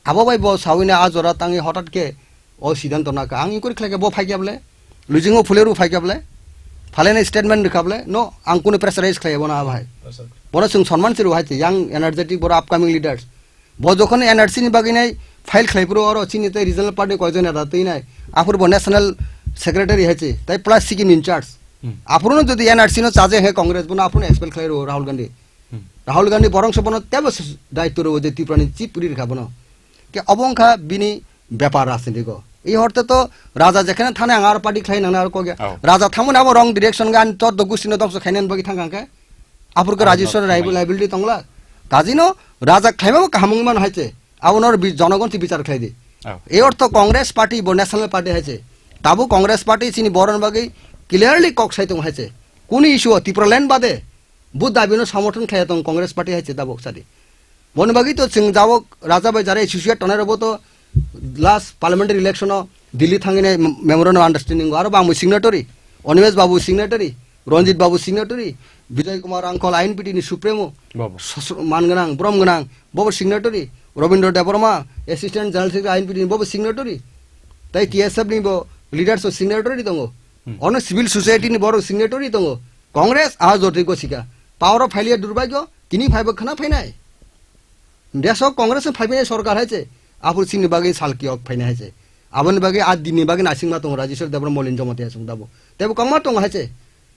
Abo bai bo sawina a jora tangwi hotat khe o siddhanto naka. Ang inquiry khlai khe bo phai khe bole. Luijingo Phulero phai khe bole. Phalena statement rwkha bole. No, ang kunu pressurize khlai bo na abo hai. Bono chwng sonman se rw hai te, young energetic boro upcoming leaders. Bo jokhon N R C ni bagwi nai file khlai phuru oro chini tei regional party ni koijon neta twi nai. Aphuru bo national secretary hai se. Tai plus sikkim in charge. Hmm. Aphuru no jodi N R C no chaje he Congress bono aphuru no expel khlai rw Rahul Gandhi. Hmm. Rahul Gandhi borong se bono tebo s-, daityo rw je Tripura ni chief ri rwkha bono. Ke obo wngkha bini bepar rajniti go. Ei horte to raja jekhane thane ang aro party khlai nang aro kok ya. Oh. Raja thangmani abo wrong direction gan chordo gusti no dongso khainani bagwi thang kha khe. Aphuru khe Rajeshwar liability tongla. Kaji no raja khlaima bo kaham wngmano hai se. Abo no bi-, jonogon se bichar khlai di. Oh. Ei ortho Congress party bo national party hai se. Tabo Congress party chini boroni bagwi clearly kok sai tongo hai se. Kunu issue o Tipraland bade bo dabi no samorthon khlai tong Congress party hai se tabok sadi. Boni bagwi to chwng jabok raja bai jara associate tongnai rok bo to last parliamentary election o Delhi thangwi nai memorandum of understanding o aro bangwi signatory, Animesh Babu signatory, Ranjit Babu signatory, Bijoy Kumar Rangkhol I N P T ni supremo, Babu. Sosro-, man gwnang, brom gwnang, bobo signatory, Rabindra Debbarma, assistant general secretary I N P T ni bobo signatory, tai T S F ni bo leaders o signatory tongo. Hmm. Ono civil society ni borok signatory tongo. Congress aha jotoi gosika. Power o phailiya durbagyo, tini phaibo khna phainai. Deso Congress ni phaipinai sorkar hai se, aphuru chini bagwi salki ok phainai hai se. Aboni bagwi a dinni bagwi naisingma tongo Rajeshwar Debbarma Molin Jamatia chwng dabo. Tebo kwbangma tongo hai se.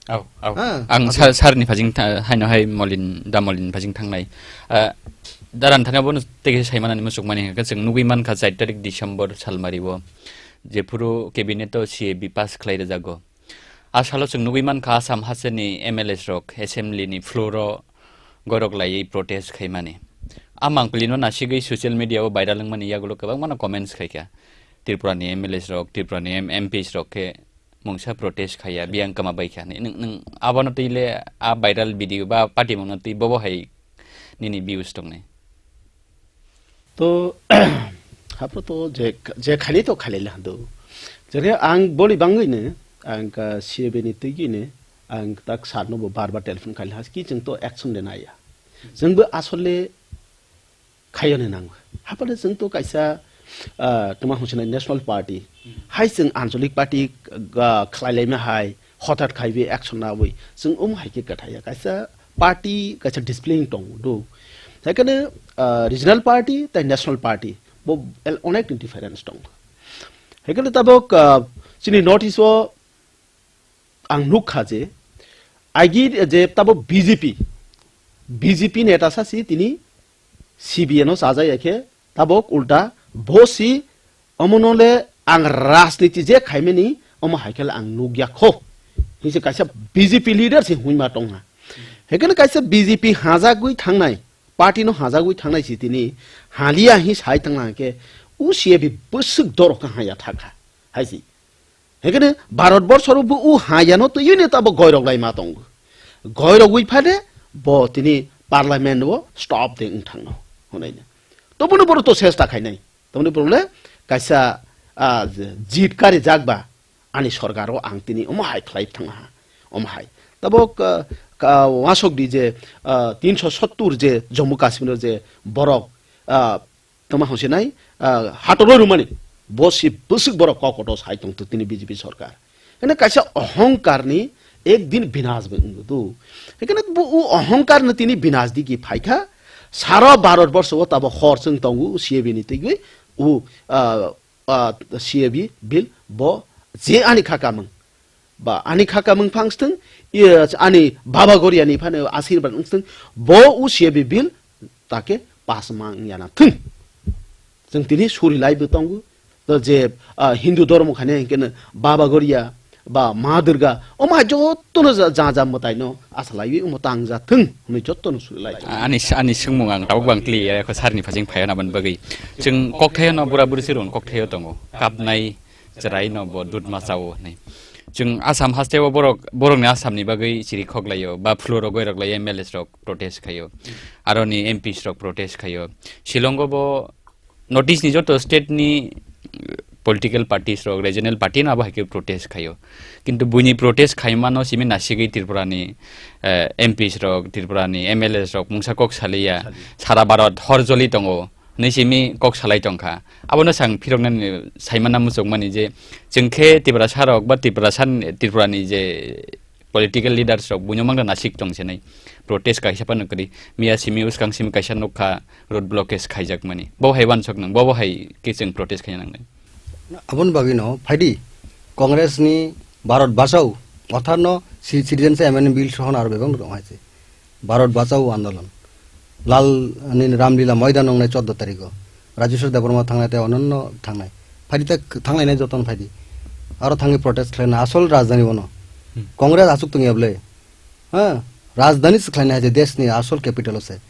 Au, au. Ah, Ang abo. sar, sarni phajing tha-, haino hai Molin, da Molin phajing thangnai. Ah, daran thani abono tege saimanani muchukmani hwnkhe chwng nugwi mankha char tarik December salmari o. Jephuru cabinet o C A B pass khlai rwjago. A salo chwng nugwi mankha Assam hasteni M L As rok assembly ni floor o goirok laiwi protest khaimani. A mangpili no nasigwi social media o viral wngmani yagulo kwbangma no comments khaikha. Tripura ni M L As rok, Tripura ni M-, M Ps rok khe mungsa protest khaiya, biyang kwma baikha hinwi. Nwng, nwng abono twi le a viral video ba patimung no twi bobo hai nini views tongnai? To, hapo to je, je khali to khali la do. Jere ang boli bangwi ne, ang ka C A B ni twi ne, ang tak sar no bo bar bar telephone khali has ki chwng to action de naya. Chwng bo asole khayo ne nango. Hapo le chwng to kaisa, ah, tuma hwnsinai National Party. Hai chwng Anchalik Party, ah, khlai lai ma hai, hothat khai bi action na bwi. Chwng um hai khe kathaya. Kaisa party, kaisa discipline tong do. Hai khe ne, ah, regional party, tai national party. Bo el-, onek ni difference tong. Hai khe ne tabok, ah, chini North East o ang nukha je, agi je tabok B J P, B J P neta sa si tini C B I no sajaya khe tabok ulta bo si omono le ang rajniti je khaimani omo hai khe le ang nukya kho. Hinse kaisa B J P leader se hwnma tongha. Hekene kaisa B J P hajagwi thangnai, party no hajagwi thangnai si tini haliya hi sai tangna khe u C A B bwswk dorok kha haya thakha. Hai si. Hekene Bharat borsoro bo u hayano twi ne tabo goirok lai ma tongo. Goirok wi phade bo tini parliament o stop de wng thangno hwnwi ne. Toboni boro to sesta khainai. Toboni boro le kaisa, ah, jit kari jak ba ani sorkar o ang tini omo hai khlai thangna ha. Omo hai. Tabo ka, ka wasok di je, ah, tinsho sottur je Jammu Kashmir o je borok, ah, Tongma hwnsinai, ah, hatoroi rwmani, bo si bwswk borok kok kotor sai tong tini B J P sorkar. Hino kaisa ohongkarni ek din binas bai wngdo. Hikhe bo o ohongkarno tini binas digi phaikha, sara Bharat borsho o tabo hor chwng tongo C A B ni twi o, ah, ah, C A B bill bo je ani kha kamwng. Ba ani kha kamwng phang sthwng, ye, ani baba goriani phano asirban wng sthwng, bo o C A B bill take pass mang yana thwng. Chwng tini suri lai bo tongo. To je, ah, Hindu dhormo khani hinkhe no Baba Goria ba Ma Durga, omo hai jotto no ja, ja, ja mwtai no asa laiwi omo tang ja thwng hwnwi jotto no suri lai. Ani, ani swngmung ang tabuk bang kli ya, ko sarni phajing phayo na ban bagwi. Chwng kokthayo no bura buri sirun kokthayo tongo. Kapnai, chwraino bo dudma chao hwnwi. Chwng Assam hasteo borok, borokni Assamni bagwi chiri khoklaio, ba floor-o goirok lai M L As rok protest khaio, aroni M Ps rok protest khaio. Shillongo bo North East ni joto state ni political parties rok, regional party no abo hai khe protest khaio. Kintu buini protest khaimano simi nasigwi Tripura ni, eh, M Ps rok, Tripura ni M L As rok mungsa kok saliya, sara Bharat hor joli tongo. Hwnwi simi kok salai tongkha. Abono sang phiroknani saimana muchungmani je chwng khe Tiprasa rok ba Tiprasa, Tripura ni je political leaders rok buino mangda nasik tong senai protest kaisa phano kwrwi. Miya simi uskang simi kaisa nukha road blockage khaijakmani. Bo hai wansok nang, bo bo hai khe chwng protest khaina nangnai. Aboni bagwino phaidi Congress ni Bharat Bachao, orthat no ci-, Citizenship Amendment Bill sohon aro bebak no tong hai se. Bharat Bachao Andolon. Lal, nini Ramlila Moidan wngnai chordo tarikh o. Rajeshwar Debbarma thangnai tei ononno thangnai. Phaidi ta k-, thanglainai jotono phaidi. Aro thangwi protest khlaina asol rajdhani bono. Hmm. Congress aswk tongya bwle. Ha? Rajdhani se khlaina hai je deshni asol capital o se.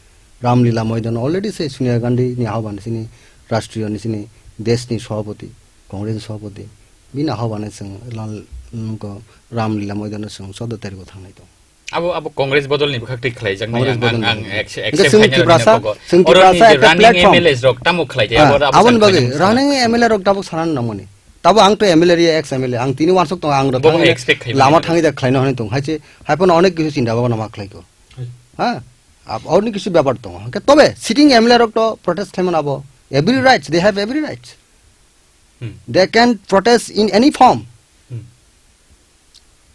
Ramlila Moidan already se Sonia Gandhi ni ahoban sini rashtriyo ni sini deshni sabhapati, Congress ni sabhapati. Bini ahoban se lal, mm, ko Ramlila Moidan o se chordo tarikh o thangnai to. Abo, abo Congress bodol ni bwkhak twi khlai jak nai. Congress ang, bodol ang, ni ang bwkhak. Accept, hingke accept chwng khaina Tiprasa, rwna chwng abo Tiprasa rwni je ekta running platform. M L As rok tamo khlai jak, ah, abo, abo aboni chwng bagwi sana. Running M L A rok tabuk sana nang mani. Tabo ang to M L A ri ex M L A, ang tini wansok tongo ang rw Bo thangwi expect khai lama mani. Thangwi da khlaina hwnwi tong. Hai se, hai phano onek kisu chinta bhabana ma khlai ko. Hai. Ha? Ab-, onek kisu bepar tongo. Hingke tobe sitting M L A rok to protest khlai mano abo. Every rights, they have every rights. Hmm. They can protest in any form. Hmm.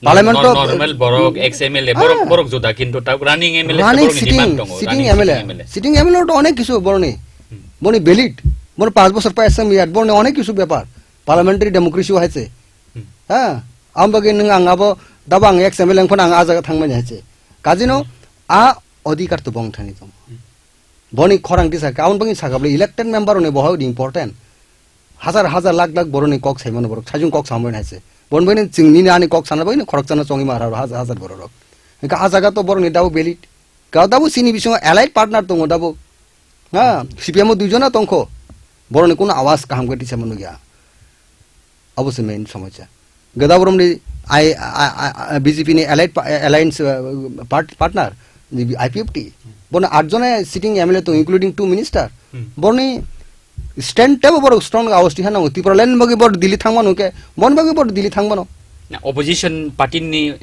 Parliament Nor-, to normal borok, ex M L A, borok, ah, borok juda, kintu ta running M L A running borokni sitting, demand tongo, sitting running M L A, sitting M L A. Sitting M L A to onek kisu boroni. Hmm. Boni valid. Boni panch bochor pa S M yat, boni onek kisu bepar. Parliamentary democracy hai se. Hmm. Ha? Am bagwi nwng ang abo daba ang ex M L A wngphano ang ah jaga thangmani hai se. Kajino Hmm. a odhikar to bong thani tongo. Hmm. Boni khorang tisa khe, aboni bagwi sakha bwle elected member rokni bohai important. Hazar hazar lakh lakh borokni kok saimano borok, sajung kok samani hai se. Boni bagwi chwng nini ani kok sana bagwi khoroksa no chongwi ma rw hajar hajar borok rok. Hingke ah jaga to borokni dabo valid. Ka dabo chini bisingo allied partner tongo dabo. Ha, Hmm. C P M o duijona tongkho. Boroni kuno awas kaham khe tisa mano ya. Abo se main somosya. Gada boromni I, I, I, I, B J P ni allied pa-, alliance, uh, part-, partner, I P F T. Bono atjone sitting M L A tong, including two minister. Hmm. Boroni stand tebo borok strong awas tiha nango. Tipraland bagwi bor Delhi thangmano ke, bon bagwi bor Delhi thangmano. Na, opposition party ni,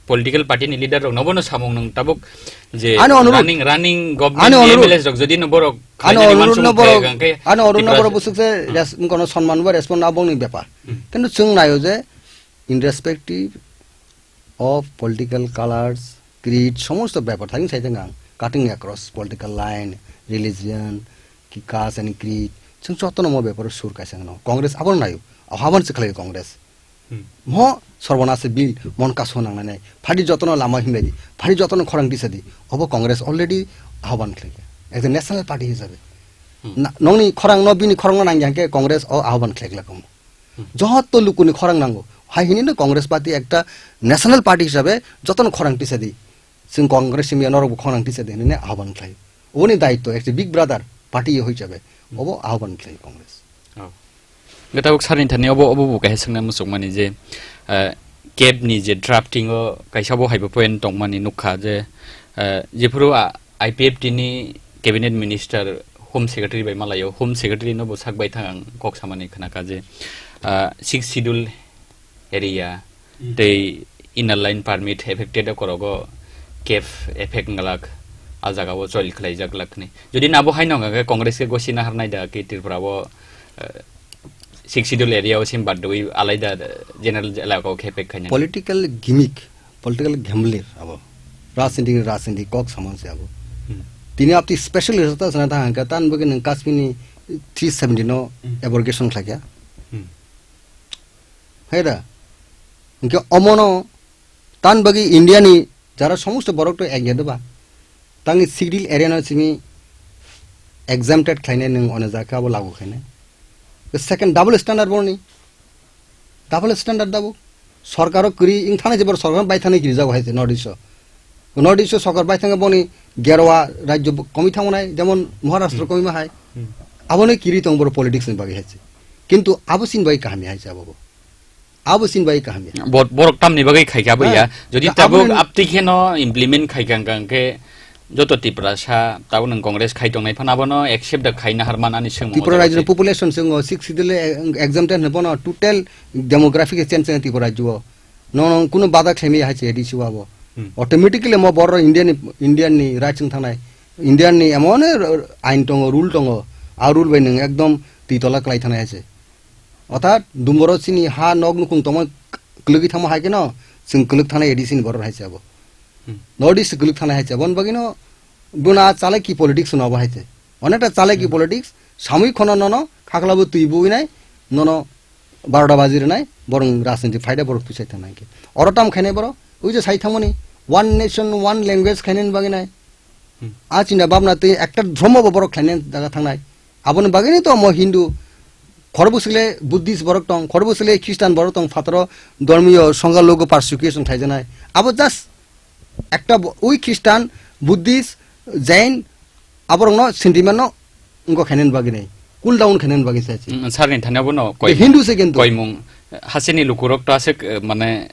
political party ni leader rok nobono samung nung tabuk je Ani onurudh. Running, running government Ani ni onurudh. M L As rok jodi no borok Ani khlainani onurudh no wansukmung borok, khlaiya khe ani onurudh no Tripura borok se- busuk se Hmm. res-, kono sonman bo respond aboni bepar. Hmm. Kintu chwng naio je irrespective of political colors, creed, somosto bepar thani sai thang ang, cutting across political line, religion, ki caste and creed, chwng jotono mo bepar sur kaisa no. Congress abo naio, ahaban se khlai Congress. Hmm. Mo sorbonas se bill mon kaso nangnai nai. Phadi jotono lama himlai di, phadi jotono khorang tisa di. Obo Congress already ahaban khlai. As a national party hisabe. Hmm. Na, nongni khorang no bini khorang no nangya ke Congress o ahaban khlai khlai komo. Hmm. Joto lukuni khorang nango. Hai hini no Congress party ekta national party hisabe jotono khorang tisa di. Chwng Congress simya norok bo khorang tisa di hini ahwan khlai. Oboni daityo ekta big brother party hisabe Hmm. obo ahwan khlai Congress. Oh. Gata buk sarni thani obo, obo bo kaisa swngna muchukmani je, eh, cap ni je drafting o kaisa bo haibo point tongmani nukha je, eh, jephuru a, I P F T ni cabinet minister Home Secretary bai malaio, Home Secretary no bo sak bai thang ang kok samani khnakha je, ah, Sixth Schedule area Hmm. tei Inner Line Permit affected korogo cap effect wngwlak, a jaga o choli khlaijak lak hwnwi. Jodi nabo haino wngkha khe Congress khe gosina harnai da ki Tripura o, eh, Sixth Schedule area o sim bad dui alaida general elaka o khe effect khainai. Political gimmick, political gambler abo. Rajniti ni rajniti kok samon se abo. Hmm. Tini apti special result ta sana ta hangka tan bagi nang Kashmir ni three seventy no Hmm. abrogation khlai kya. Hmm. Hai da. Hingke omono tan bagi India ni jara somosto borok to ek ya doba. Tangni Sixth Schedule area no simi exempted khlainai nwng ono jaka abo lagu khainai. The second double standard borni. Double standard dabo. Sorkaro kwrwi wng thani je bor sorkar bai thani kiri jago hai se North East o. North East o sorkar bai thangkhe boni gerwa rajyo bo-, komi thango nai, jemon Maharashtra Hmm. komi ma hai. Hmm. Abono kiri tong bor politics ni bagwi hai se. Kintu abo sin bai kaham hai se abo bo. Abo sin bai kaham ya. Bor-, borok tamni bagwi khai kha bai ya. Ha. Jodi Ka-, tabuk aboni apti kheno implement khai kha hwnkhe joto Tiprasa tabuk nwng Congress khai tongnai phano abono accept da khaina harman ani swngmung Tripura o rajyoni jago se. Population se wngo six Schedule e-, exempted hwnwi bono total demographic change wngkha Tripura rajyo. Nono kuno bada khlaimaya hai se A D C o abo. Hmm. Automatically mo borok Indian ni, Indian ni right wng thangnai. Indian ni emon ain tongo, rule tongo. A rule bai nwng ekdom twi tola kwlai thangnai hai se. Orthat dumboro chini ha nok nukung tongma kwlwgwi thangma hai kheno chwng kwlwk thangnai A D C ni borok hai se abo. Hmm. North East kwlwk thangnai hai se abo. Aboni bagwino buna chalai ki politics no abo hai se. Onekta chalai ki Hmm. politics, samui khono nono khaklabo twi buinai, nono barota baji rwnai, borok rajniti phaida borok twi sai thangnai khe. Oro tam khainai borok, ui je sai thangmani, one nation, one language khainani bagwi nai. Hmm. A chinta bhabna twi ekta dhormo bo borok khlainani jaga thangnai. Aboni bagwino to omo Hindu, khorbo sile Buddhist borok tong, khorbo sile Christian borok tong, phataro dhormiyo songkha logo persecution khaijaknai. Abo just ekta bo-, ui Christian, Buddhist, Jain, aborokno sentiment no wngkha khainani bagwi nai, cool down khainani bagwi se. Mm, sir ni thani abono koi Hindu se kintu. Koimung, hasteni lukurok to aswk, eh, mane,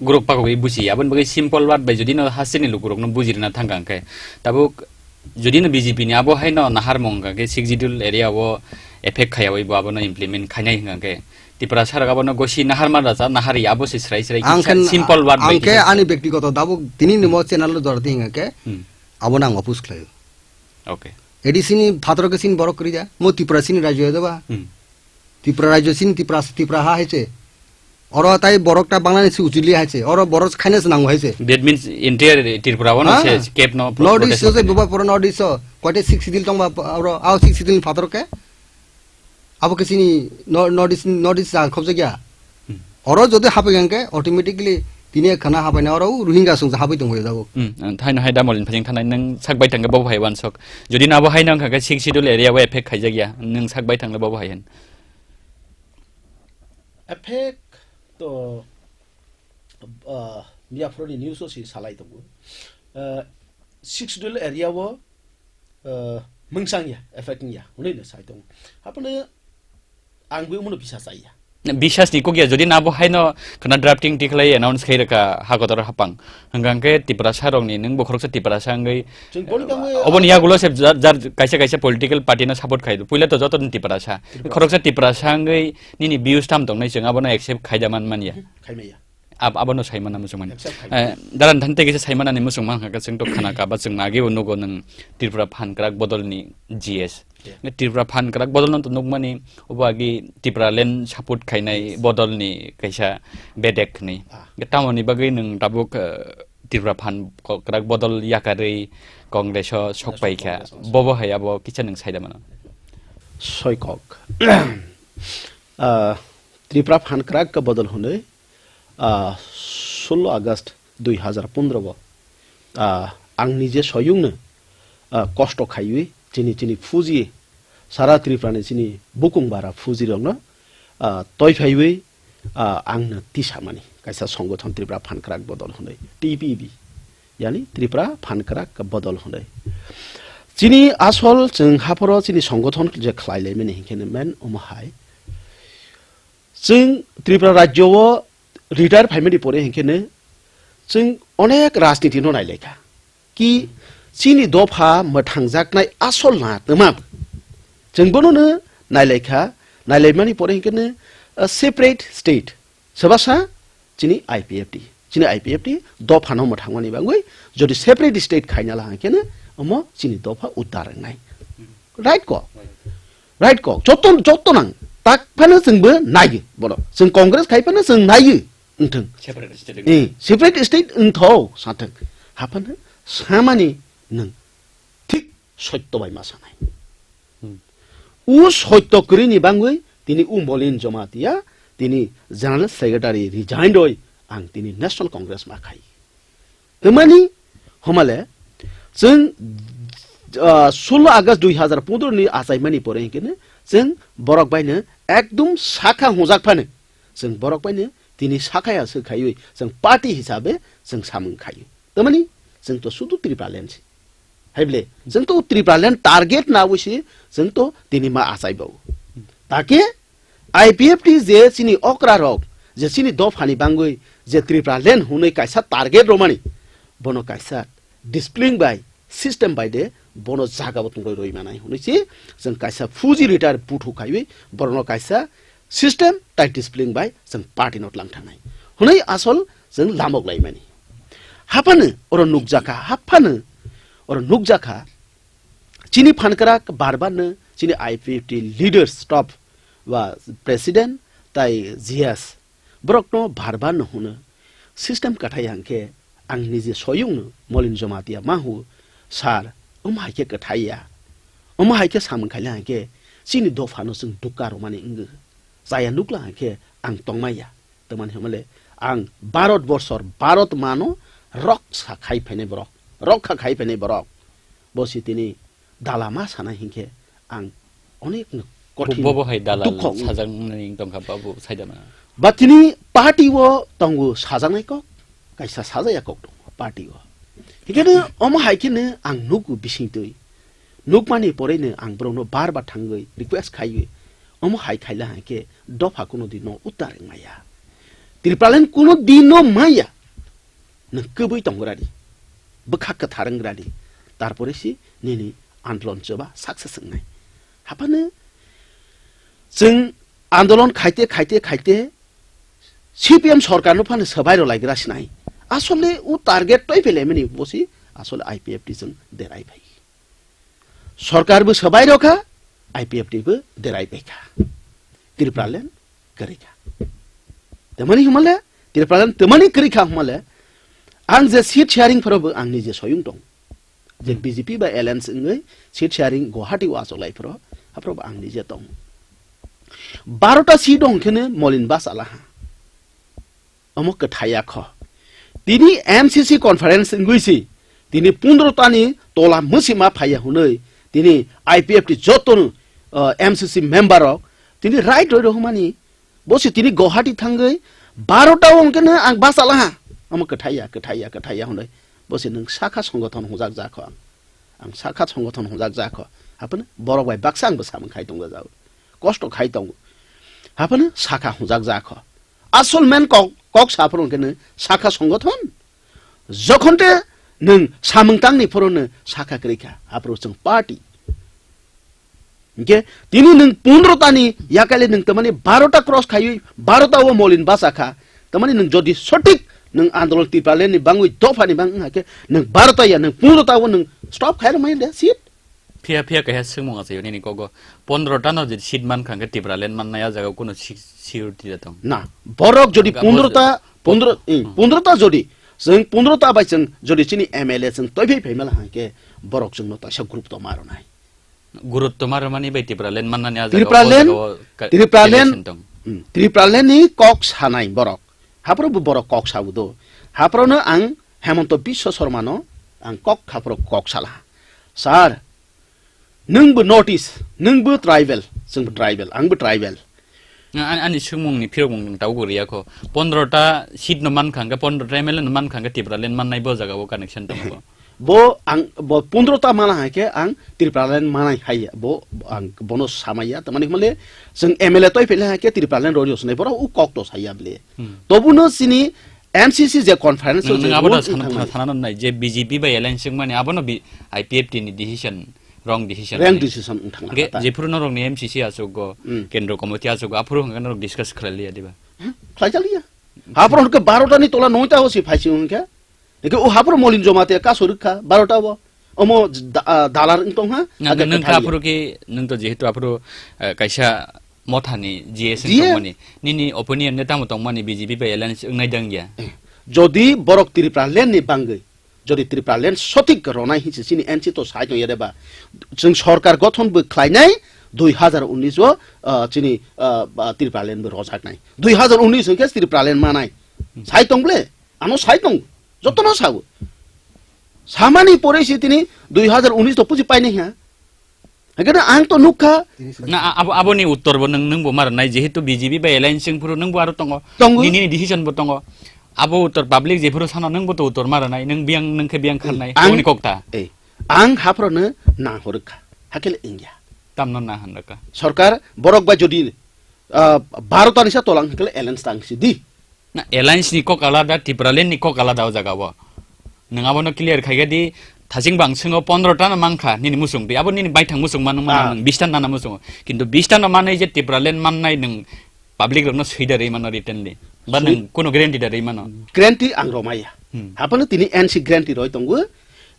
guruk pagwi buji, aboni bagwi simple word bai jodi no hasteni lukurokno bujirina thangka hwnkhe, tabuk jodi no B J P ni abo haino naharmung hwnkha khe Sixth Schedule area o effect khaiyawi bo abono implement khainai hwnkha khe, Tiprasa rok abono gosi naharma racha nahari abo se srai srai Ang kisa khen, simple word bai ang khe kisa ani se. Bektigoto dabuk tini ni mo channel o jorati hwnkha khe, Hmm. Abono ang oppose khlaio. Okay. A D C ni phataro khe chini borok kwrwi da, mo Tripura chini rajyo ya da ba? Hmm. Tripura rajyo chini Tripura, Tripura ha hai se. Oro tai borok ta Bangladesh se uchili hai se. Oro borok khaina se nango hai se. That means entire Tripura o no Ha? se cap no pro-, North East protest o se khainai. Buba pura North East o. Koite Sixth Schedule tong ba oro, ao Sixth Schedule ni phataro khe. Abo khe chini no-, North East, North East jaga khobjakya. Hmm. Oro jodi hapai hwnkhe automatically tini khana hapai na oro Rohingya song hapai tongwi jago. Hmm, ang thaino hai damol ni phajing thanai nwng sak bai tangkhe bo hai wansok. Jodi nabo hai nang kha khe Sixth Schedule area o effect khaijak ya, nwng sak bai tangkhe bo hai hen. Effect to, ah, miyaphuruni news o si salai tongo. Ah, Sixth Schedule area o, uh, mungsang ya, effect ya, hwnwi no sai tongo. Haphano ang bo omono bisa chai ya. Bisas ni kok ya, jodi na bo haino khna drafting tikhlai announce khai rwkha ha kotor hapang. Hwnkha hwnkhe Tiprasa rokni, nwng bo khoroksa Tiprasa wngwi, Chwng boni kamo oboni yagulo se jar, jar kaisa kaisa political party no support khai do. Puila to joto ni Tiprasa. Tiprasa. Khoroksa Tiprasa wngwi nini views tam tongnai, chwng abono accept khai da man man ya. Khai maya. Ab-, abono saimana muchungmani. Accept khai. Eh, daran thante kisa saimanani muchungma hwnkha khe chwng to khana ka ba chwng agi bo nugo nwng Tripura phan kwrak bodolni G S. Yeah. Tripura phan kwrak bodolno to nukmani obo agi Tipraland support khainai bodolni kaisa bedek hwnwi. Ah. Tamoni bagwi nwng tabuk, eh, Tripura phan ko-, kwrak bodol yakarwi Congress o sok paikha. Congress o sok. Bobo hai abo kisa nwng saida mano. Soikok. Ah, Tripura phan kwrak bodol hwnwi ah, sullo August dui hazar pondro bo, ah, ang nije soyungno, ah, kosto khaiwi chini, chini fuji, sara Tripura ni chini bukung bara fuji rokno, ah, toi phaiwi, ah, angno tisamani kaisa songothon Tripura phan kwrak bodol hwnwi, T P B, yani Tripura phan kwrak bodol hwnwi. Chini asol chwng haphoro chini songothon je khlai laimani hinkhe men omo hai. Chwng Tripura rajyo o retire phaimani pore hinkhe no chwng onek rajniti no nailaikha. Ki chini dopha mwthangjaknai asol na twma. Chwng bono no nailaikha, nailaimani pore hinkhe no, uh, separate state. Swbasa chini I P F T. Chini I P F T dopha no mwthangmani bagwi jodi separate state khaina la hinkhe no omo chini dopha uddar wngnai. Right ko? Right kok, joto, joto nang. Tak phano chwng bo naiyo, bono. Chwng Congress khai phano chwng naiyo. Wngthwng. Separate state. Eh, separate state wngthok, sathwk. Haphano samani nwng thik soitto bai ma sanai. Hmm. U soitto kwrwini bangwi tini u Molin Jamatia, tini General Secretary resign roi ang tini National Congress ma khai. Twmani homale, chwng, ah, sullo August dui hazar pondro ni achaimani pore hinkhe no, chwng borok bai no ekdum sakha hwnjak phano, chwng borok bai no tini sakha ya swk khaiwi, chwng party hisabe chwng samung khaio. Twmani, chwng to sudu Tripuraland se. Haible, chwng to Tripuraland target nawi se, chwng to tini ma achai bao. Take, I P F T je chini okra rok, je chini dophani bangwi je Tripuraland hwnwi kaisa target romani, bono kaisa discipline bai, system bai de bono jaga bo tongwi roi manai hwnwi se chwng kaisa fuji retire buthu khaiwi borokno kaisa system tai discipline bai chwng party no tlang thangnai hwnwi asol chwng lamok laimani. Haphano oro nukjakha, haphano oro nukjakha, chini phankrak barbarno chini I P F T leaders top ba president tai G S borokno barbarno hwno system kwthai hwnkhe ang nije soyungno Molin Jamatia mahu sir, omo hai khe kwthai ya, omo hai khe samung khaila hwnkhe chini dophano chwng dukka romani wngwi chaya nukla hwnkhe ang tongmaya. Tamani hwnmale ang Bharat borso, Bharat mano roksa khai phainai borok, rokha khai phainai borok. Bo si tini dala ma sana hinkhe ang onek no kothin bobo hai dalal dukho wng-, sajak nani tongkha babu saidama. Ba tini party o tongo sajaknai kok, kaisa sajaya kok tongo party o. Hikhe no omo hai khe no ang nugo bising twi. Nukmani pore no ang borokno bar bar thangwi request khaiwi, omo hai khaila hai khe dopha kuno din no uttar wngmaya. Tripuraland kuno din no maya. Nwng kwbwi tongradi, bwkha kwthar wngradi, tarpore si nini andolon choba success wngnai. Haphano chwng andolon khaite, khaite, khaite C P M sorkarno phano swbai rwlaigra sinai. Asole o target toi phelemani bosi asole I P F T chwng derai phai. Sorkar bo swbai rokha, I P F T bo derai paikha. Tripuraland kwrwikha. Tamani hwnmale, Tripuraland tamani kwrwikha hwnmale, ang je seat sharing phoro bo ang nije soyung tong. Je Hmm. B J P bai alliance wngwi seat sharing Guwahati o achoklai phoro, haphoro bo ang nije tong. Baro ta seat dong kheno Molin bus alaha. Omo kwthai ya kho. Tini M C C conference wngwi si, tini pondro tani tola mwsima phaiya hwnwi, tini I P F T jotono, uh, M C C member rok, tini right roi rohmani, bo si tini Guwahati thangwi baro ta wng khe no ang bus alaha. Omo kwthai ya, kwthai ya, kwthai ya hwnwi. Bo se nwng sakha songothon hwnjak ja kho ang. Ang sakha songothon hwnjak ja kho. Haphano borok bai baksa ang bwsamung khai tongo jao. Kosto khai tongo. Haphano sakha hwnjak ja kho. Asol main kok, kok sa phuru hwnkhe nwng sakha songothon. Jokhon te nwng samung tangni phuru nwng sakha kwrwi kha. Haphuru chwng party. Hingke tini nwng pondro ta ni yakale nwng tamani baro ta cross khaiwi baro ta o molin basa kha. Tamani nwng jodi sotik nwng andolon Tipraland ni bangwi dopha ni bang wngkha khe nwng baro ta ya nwng pondro ta o nwng stop khai rwmani de seat. Phiya phiya kaisa swngmung achaio nini kogo. Pondro ta no jodi seat man kha hingke Tipraland mannai a jaga o kuno si-, security da tong. Na, borok jodi Ga pondro ta, bo-, pondro, eh, hmm. Pondro ta jodi, chwng pondro ta bai chwng jodi chini M L A chwng toiphai phaimala hingke borok chwngno taisa group to ma rwnai. Gurutto ma rwmani bai Tipraland mannani a jaga o, Tipraland, o jaga o ka-, Tipraland, election tong. Hmm, Tipraland ni kok sanai borok. Haphuru bo borok kok sabu do. Haphuru no ang Hemanta Biswa Sarma no ang kok haphuru kok sala. Sir, nwng bo North East, nwng bo tribal, chwng bo tribal, ang bo tribal. Nga ani, ani swngmung ni phirok mung nwng tabuk riya kho. Pondro ta seat no man kha hwnkhe, pondro ta M L A no man kha hwnkhe Tipraland mannai bo jaga o connection tong kho. Bo ang, bo pondro ta mana hai khe ang Tipraland manai hai ya, bo ang bono samaya, tamani hwnle chwng M L A toi phele hai khe Tipraland rori osnai, borok u kok to saya bile. Hmm. Tobuno chini M C C je conference o nwng, je nwng abo da rule sana, wngthang sana, nai. Sana nai je B J P bai alliance wngmani abono bi I P F T ni decision, wrong decision Wrong nai. Decision wngthang Ge, nai ta. Jephuru norok ni M C C achugo, Hmm. Kendro committee achugo, aphuru hwnka norok discuss khlai liya diba? Hmm, khlai jaliya. Haphuru hwnke baro ta ni tola noi ta o si phai si hwnke. Eke o haphuru Molin Jomate kaso rwkha, baro ta bo. Omo da-, ah, dalar wng tong ha, Nang, age nang kwthang ka ya. Aphuru ki, nang to jehetu aphuru, eh, kaisa mothani G S G S. Tongmani. Nini opinion ne tamo tongmani B J P bai alliance wngnai dang ya? Eh, jodi borok Tipraland ni bangwi, jodi Tipraland sotik ronai hinsi chini N C to sai tong ya de ba, chwng sorkar gothon bo khlainai dui hazar unis o, ah, chini, ah, ba, Tipraland bo rojaknai. Dui hazar unis hwnkhe Tipraland manai. Hmm. Sai tong ble? Ano sai tong, jotono sao. Samani pore si tini dui hazar unis to puji painai ha. Hake na ang to nukha. Na, a-, abo, aboni uttor bo nung, nung bo mar nai, jehetu B J P bai alliance sing phuru nung bo aro tongo. Tongo. Nini, nini decision bo tongo. Abo uttor public jephuru sano nung bo to uttor mar nai, nung biang, nung khe biang khar nai, Ang, aboni kokta. Eh, ang haphro no nang horkha. Hakele ingya. Tamno na hanraka. Sorkar borok bai jodi, ah, baro ta ni sa tolang hakele alliance tang si di. Na, alliance ni kok alada, Tipraland ni kok alada o jaga o. Nwng abono clear khai di, thaching bang singo pondro ta no mankha nini musung twi. Abo nini baithang musung mano mano Ah. Nwng bis ta nana musung. Kintu bis ta no manai je Tipraland mannai nwng public rokno swi da rwi mano written di. Ba Swi- nwng kuno guarantee da rwi mano. Guarantee ang romaya. Hmm. Haphano tini N C guarantee roi tongo.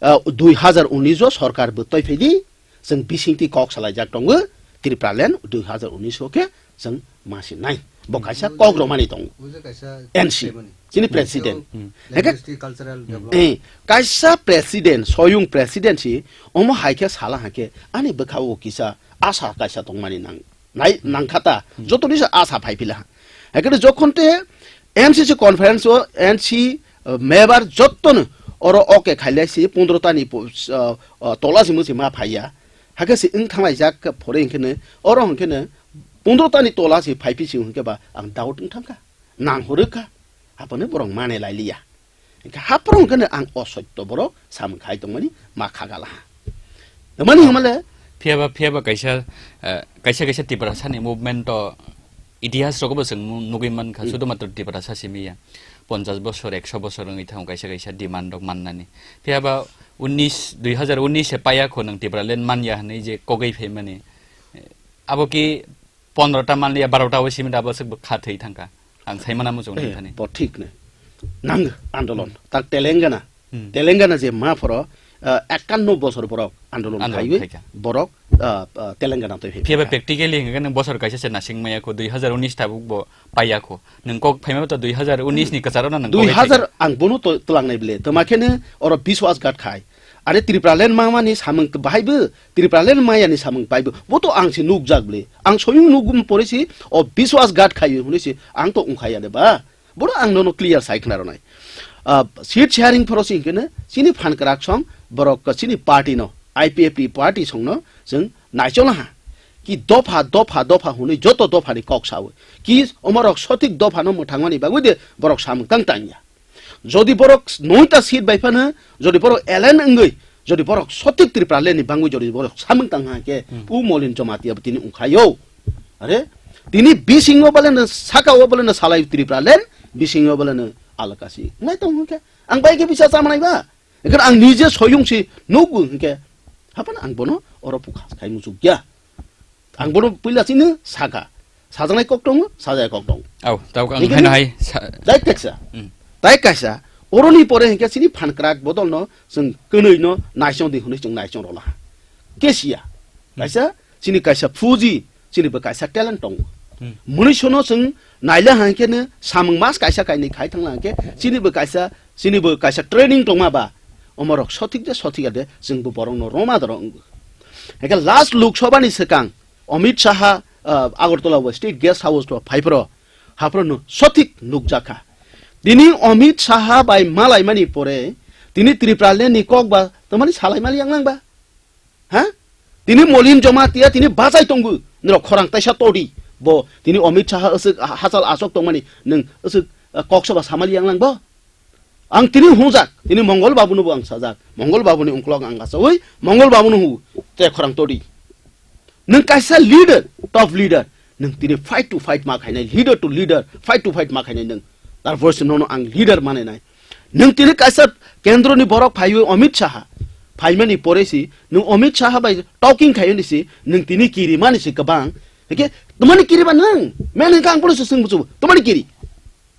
Ah, dui hazar unis o sorkar bo toi phai di. Chwng bisingtwi kok salaijak tongo, Tipraland dui hazar unis o khe chwng masi nai. Bo kaisa kok romani tongo. Bo je kaisa N C, ceremony. Chini president. Hmm. Language twi cultural Hmm. development. Eh, kaisa president, soyung president si, omo hai khe sala hai khe, ani bwkha o kisa asa kaisa tongmani nang. Nai, nangkha ta, Hmm. Jotoni se asa phai phila. Ekene jokhon te M C C conference o N C, uh, member jottono oro oke khailai si pondro ta ni po-, uh, uh, tola si musi ma phaiya. Hake si wng thanglai jak phore hwnkhe ne, oro hwnkhe ne pondro ta ni tola si phai phi si hwnkhe ba ang doubt wng thangkha. Nang horo kha. Apone borok mane lai liya. Hingke haphro hingke ang o sotto borok samung khai tongmani ma khagala. Tamani hingmale? Phiyaba, phiyaba kaisa, eh, kaisa, kaisa Tiprasa ni movement to itihas rogo bo chwng nu-, nugui mankha, Hmm. Sudu matro Tiprasa simi ya. Ponchas bosor, ekso bosor wngwi thango kaisa, kaisa demand rok mannani. Phiyaba unis, dui hazar unis se paya kho nwng Tipraland manya hinwi je kogwi phaimani. Eh, abo ki pondro ta manliya, baro ta o simi da bo swk bo kha thwi thangkha. Ang sai mana muchung Eh, thani. Bo thik ne. Nang andolon. Hmm. Tak Telangana. Hmm. Telangana je ma phoro, ah, ekanno bosor borok andolon Andolon khaiwi khaikha. Borok, ah, ah, Telangana toi phai Phiya ba phai. Practically hingke nang bosor kaisa se nasing maya kho, dui hazar unis tabuk bo paya kho. Nang kok phaima to dui hazar unis ni kwcharo na nang kok Dui hazar hai ang bono to tlangnai bile. Tama khene oro biswas gat khai. Are Tipraland mamani samung bahai bo, Tipraland mayani samung bai bo, bo to ang se nukjak bli. Ang soyung nugum pore si, o Biswas Ghat khayo hwnwi si, ang to wngkhaya de ba. Bono ang nono clear sai khna rwnai. Ah, seat sharing phoro si hwnkhe no, chini phan kwrak song, borok chini party no, I P F T party song no, chwng naichol ha. Ki dopha, dopha, dopha hwnwi joto dopha ni kok sawi. Ki omorok sotik dopha no mwthangmani bagwi de borok samung tang tangya. Jodi borok noita seat bai phano, jodi borok elen wngwi, jodi borok sothik Tripura land ni bangwi jodi borok samung tang hai khe, Hmm. u Molin Jamatia bo tini wngkhaio. Are, tini bisingo bole no, saka o bole no salai Tripura land, bisingo bole no alakasi. Nai tong hwnkhe, ang bai khe bisa chamanai ba? Ekhon ang nije soyung si nukgo hwnkhe, hapan ang bono oro pukha khai muchukya. Ang bono puila chini saka. Sajaknai kok tongo, sajaya kok tongo. Au, tau ang Ekheno haino hai sa- tai kaisa. Hmm. Tai kaisa. Oroni pore hwnkhe chini phan kwrak bodol no chwng kwnwi no naisong di hwnwi chwng naisong rola. Kesia. Hmm. Kaisa, chini kaisa fuji, chini bo kaisa talent tongo. Hmm. Mwnwi sono chwng naila hwnkhe no samung mas kaisa kainwi khai thangla hwnkhe chini bo kaisa, chini bo kaisa training tongma ba. Omorok sothik de, sothik ya de, chwng bo borok no roma doro wngwi. Hwnkhe last Lok Sabha ni swkang Amit Shah, ah, Agartala o State Guest House o phaiphro, haphro no sothik nukjakha. Tini Amit Shah bai malaimani pore, tini Tripura land ni kok ba, tamani salai mali yang nang ba? Ha? Tini Molin Jamatia, tini bachai tongo, norok khorang taisa todi, bo, tini Amit Shah aswk ha-, hachal achok tongmani, nwng aswk, ah, kok soba samali yang nang bo? Ang tini hungjak, tini Mongol Babu no bo ang sajak, Mongol Babu ni ungkolog ang achawi, Mongol Babu no hu, te khorang todi. Nwng kaisa leader, top leader. Nwng tini fight to fight ma khainai, leader to leader, fight to fight ma khainai nwng. Tarpor se nono ang leader manai nai. Nwng tini kaisa kendro ni borok phaiwi Amit Shah. Phaimani pore si, nwng Amit Shah bai talking khaiyoni si, nwng tini kiri mani si kwbang. Hike, tumani kiri ba nwng? Men hwnkha ang pono se swng buchu, tumani kiri?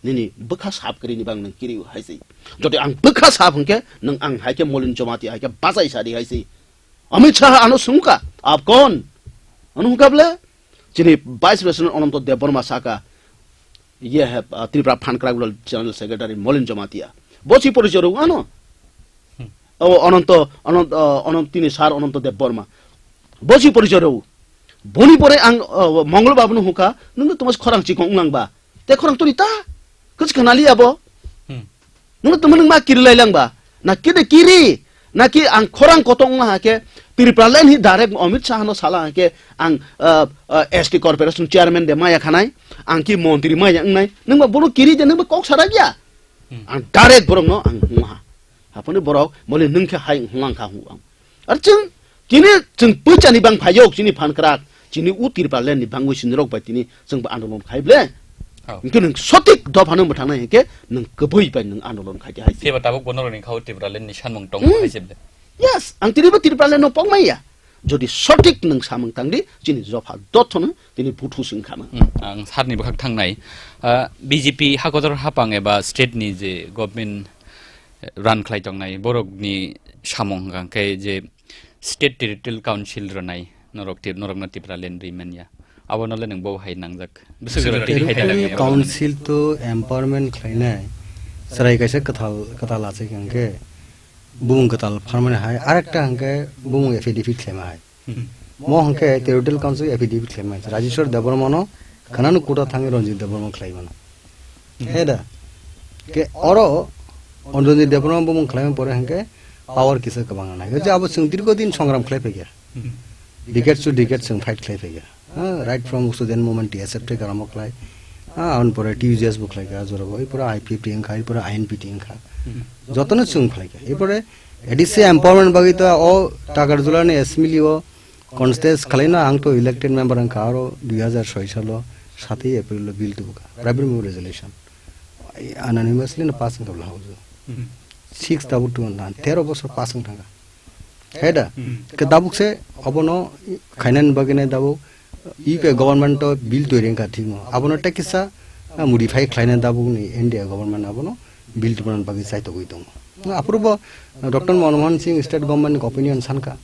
Nini bwkha sap kiri ni bang nwng kiri hai si. Jodi ang bwkha sap hwnkhe, nwng ang hai khe Molin Jamatia hai khe bachai sadi hai si. Amit Shah ano sungka, "Aap kaun?" Ano hwnkha ble? Chini Vice President Ananto Debbarma saka, "Ye hai, ah, Tripura Phan Kwrak General Secretary Molin Jamatia." Bo si porichai rw ano. Hmm. O Ananto, Ananto, ah, Ananto tini sir Ananto Debbarma. Bo si porichai rw. Boni pore ang, ah, Mongol Babu no hwnkha, "Nwng tongma khorang chikon wnglang ba. Te khorang toni ta? Kwchwkha nali abo?" Hmm. Nwng tongma nwng ma kiri lai lang ba? Na kiri kiri? Naki ang khorang kotong wngma ha khe Tripura land hi direct Amit Shah no sala ha khe ang, ah, ah, S T corporation chairman de maya khanai, ang ki montri maya wngnai, nwng ba bono kiri de nwng ba kok sarak ya? Hmm. Ang direct borok no ang wngma ha. Haponi borok bole nwng khe hai wnglang kha hu ang. Ar chwng, chini chwng pwisa ni bang phayok chini phan kwrak, chini u Tripura land ni bangwi sinirok bai tini chwng bo andolon khai ble. Oh. Hwnkhe nwng sotik dopha no mwthang nai hwnkhe nwng kwbwi bai nwng andolon khai de hai se. Seba tabuk bono roni khao Tripura land ni sanmung tong Hmm. hai se ble. Yes, ang tini bo Tripura land no pok maya. Jodi sotik nwng samung tang di, chini dopha dotho no tini buthu sing khama. Hmm, ang sir ni bwkhak thang nai. Ah, B J P hakotor hapang eba state ni je government run khlai tongnai, borokni samung hwnkha khe je State Territorial Council rwnai, norok tip-, norokno Tripura land ri manya. Abono le nwng bo hai nangjak. Bwswk Bwswk jora tini hai Territorial dalai Council to empowerment khlainai, chwrai kaisa kwthal, kwtal achai hwnkhe, bumung kwtal pharmani hai, arekta hwnkhe bumung affidavit khlaima hai. Hmm. Mo hwnkhe Territorial Council affidavit khlaima hai. Rajeshwar Debbarmano khwnano kuta thangwi Ranjit Debbarma khlai mano. Hmm. He da? Ke oro Ranjit Debbarma bumung khlaima pore hwnkhe power kisa kwbang nai. Hwnkhe abo chwng dirgho din songram khlai phaikha. Hmm. Decades to decades chwng fight khlai phaikha. Ha, right from student movement T S F thai karamo khlai. Ha, aboni pore T U J S bo khlaikha, jorabo. Ei pore I P F T wngkha, ei pore I N P T wngkha. Hmm. Jotono chwng khlaikha. Ei pore A D C empowerment bagwi to o Takarjula ni assembly o contest khwlaino ang to elected member wngkha aro dui hazar soi salo satwi April o bill tubukha, private member resolution. Unanimously no pass wngkha bwla house o. Hmm. Six tabuk tubun na tero bosor pass wng thangkha. Hai da? Hmm. Ke tabuk se obono khainani bagwi nai tabuk U P A government o bill twi rengkha thikno. Abono tei kisa, ah, modify khlaina tabukni India government abono bill tubunani bagwi chaitogwi tongo. Aphuru bo Doctor Manmohan Singh state government ni opinion sankha.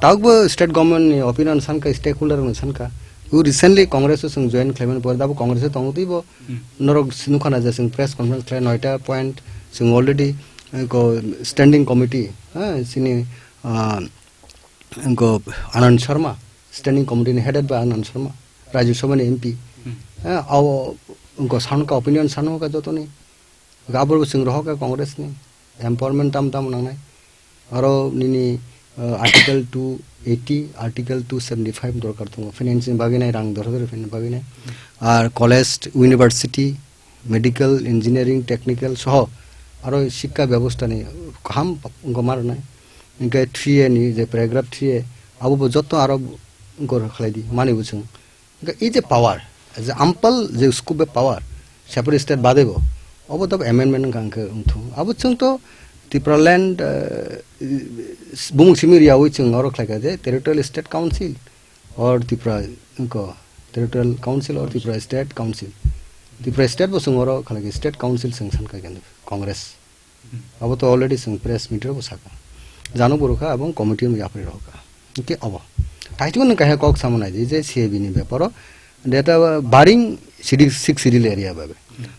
Tabukbo state government ni opinion sankha, stakeholder rokni sankha. U recently Congress o chwng join khlaimani pore tabuk Congress o tongo twibo Hmm. norok nukha na je chwng press conference khlai noita point chwng already, eh, ko standing committee, eh, chini, ah, Wngkha Anand Sharma, standing committee ni headed by Anand Sharma, Rajya Sabha ni M P. Hmm. Eh, abo wngkha sanka opinion sanu ka jotoni. Gabur bo chwng rohok ka Congress ni empowerment tam tam nangnai. Aro nini, eh, Article two eighty, Article two seventy-five dorkar tongo. Financing bagwi nai, rang dorkar financing bagwi nai. Ar college, university, medical, engineering, technical soho aro sikka bebostha ni kaham wngkha ma rwnai. Hinkhe three A ni je paragraph three A, abo bo joto aro gor khlai di, mani bo chwng. Hinkhe e je power, je ample je scope be power, separate state bade bo, obo to amendment wngkha hinkhe wngthung. Abo chwng to Tipraland, eh, bumung simi riyawi chwng oro khlaikha je territorial state council or Tripura, wngkha territorial council or Tripura state council. Tripura state bo chwng oro khlaikha state council chwng sankha khe Congress. Abo to already chwng press meet rok bo sakha. Jano bo rwkha, abo committee no yapri rwkha. Hinkhe abo. Taichung nwng kaisa kok samo nai di je C A B ni beparo data baring schedule, six schedule area babe.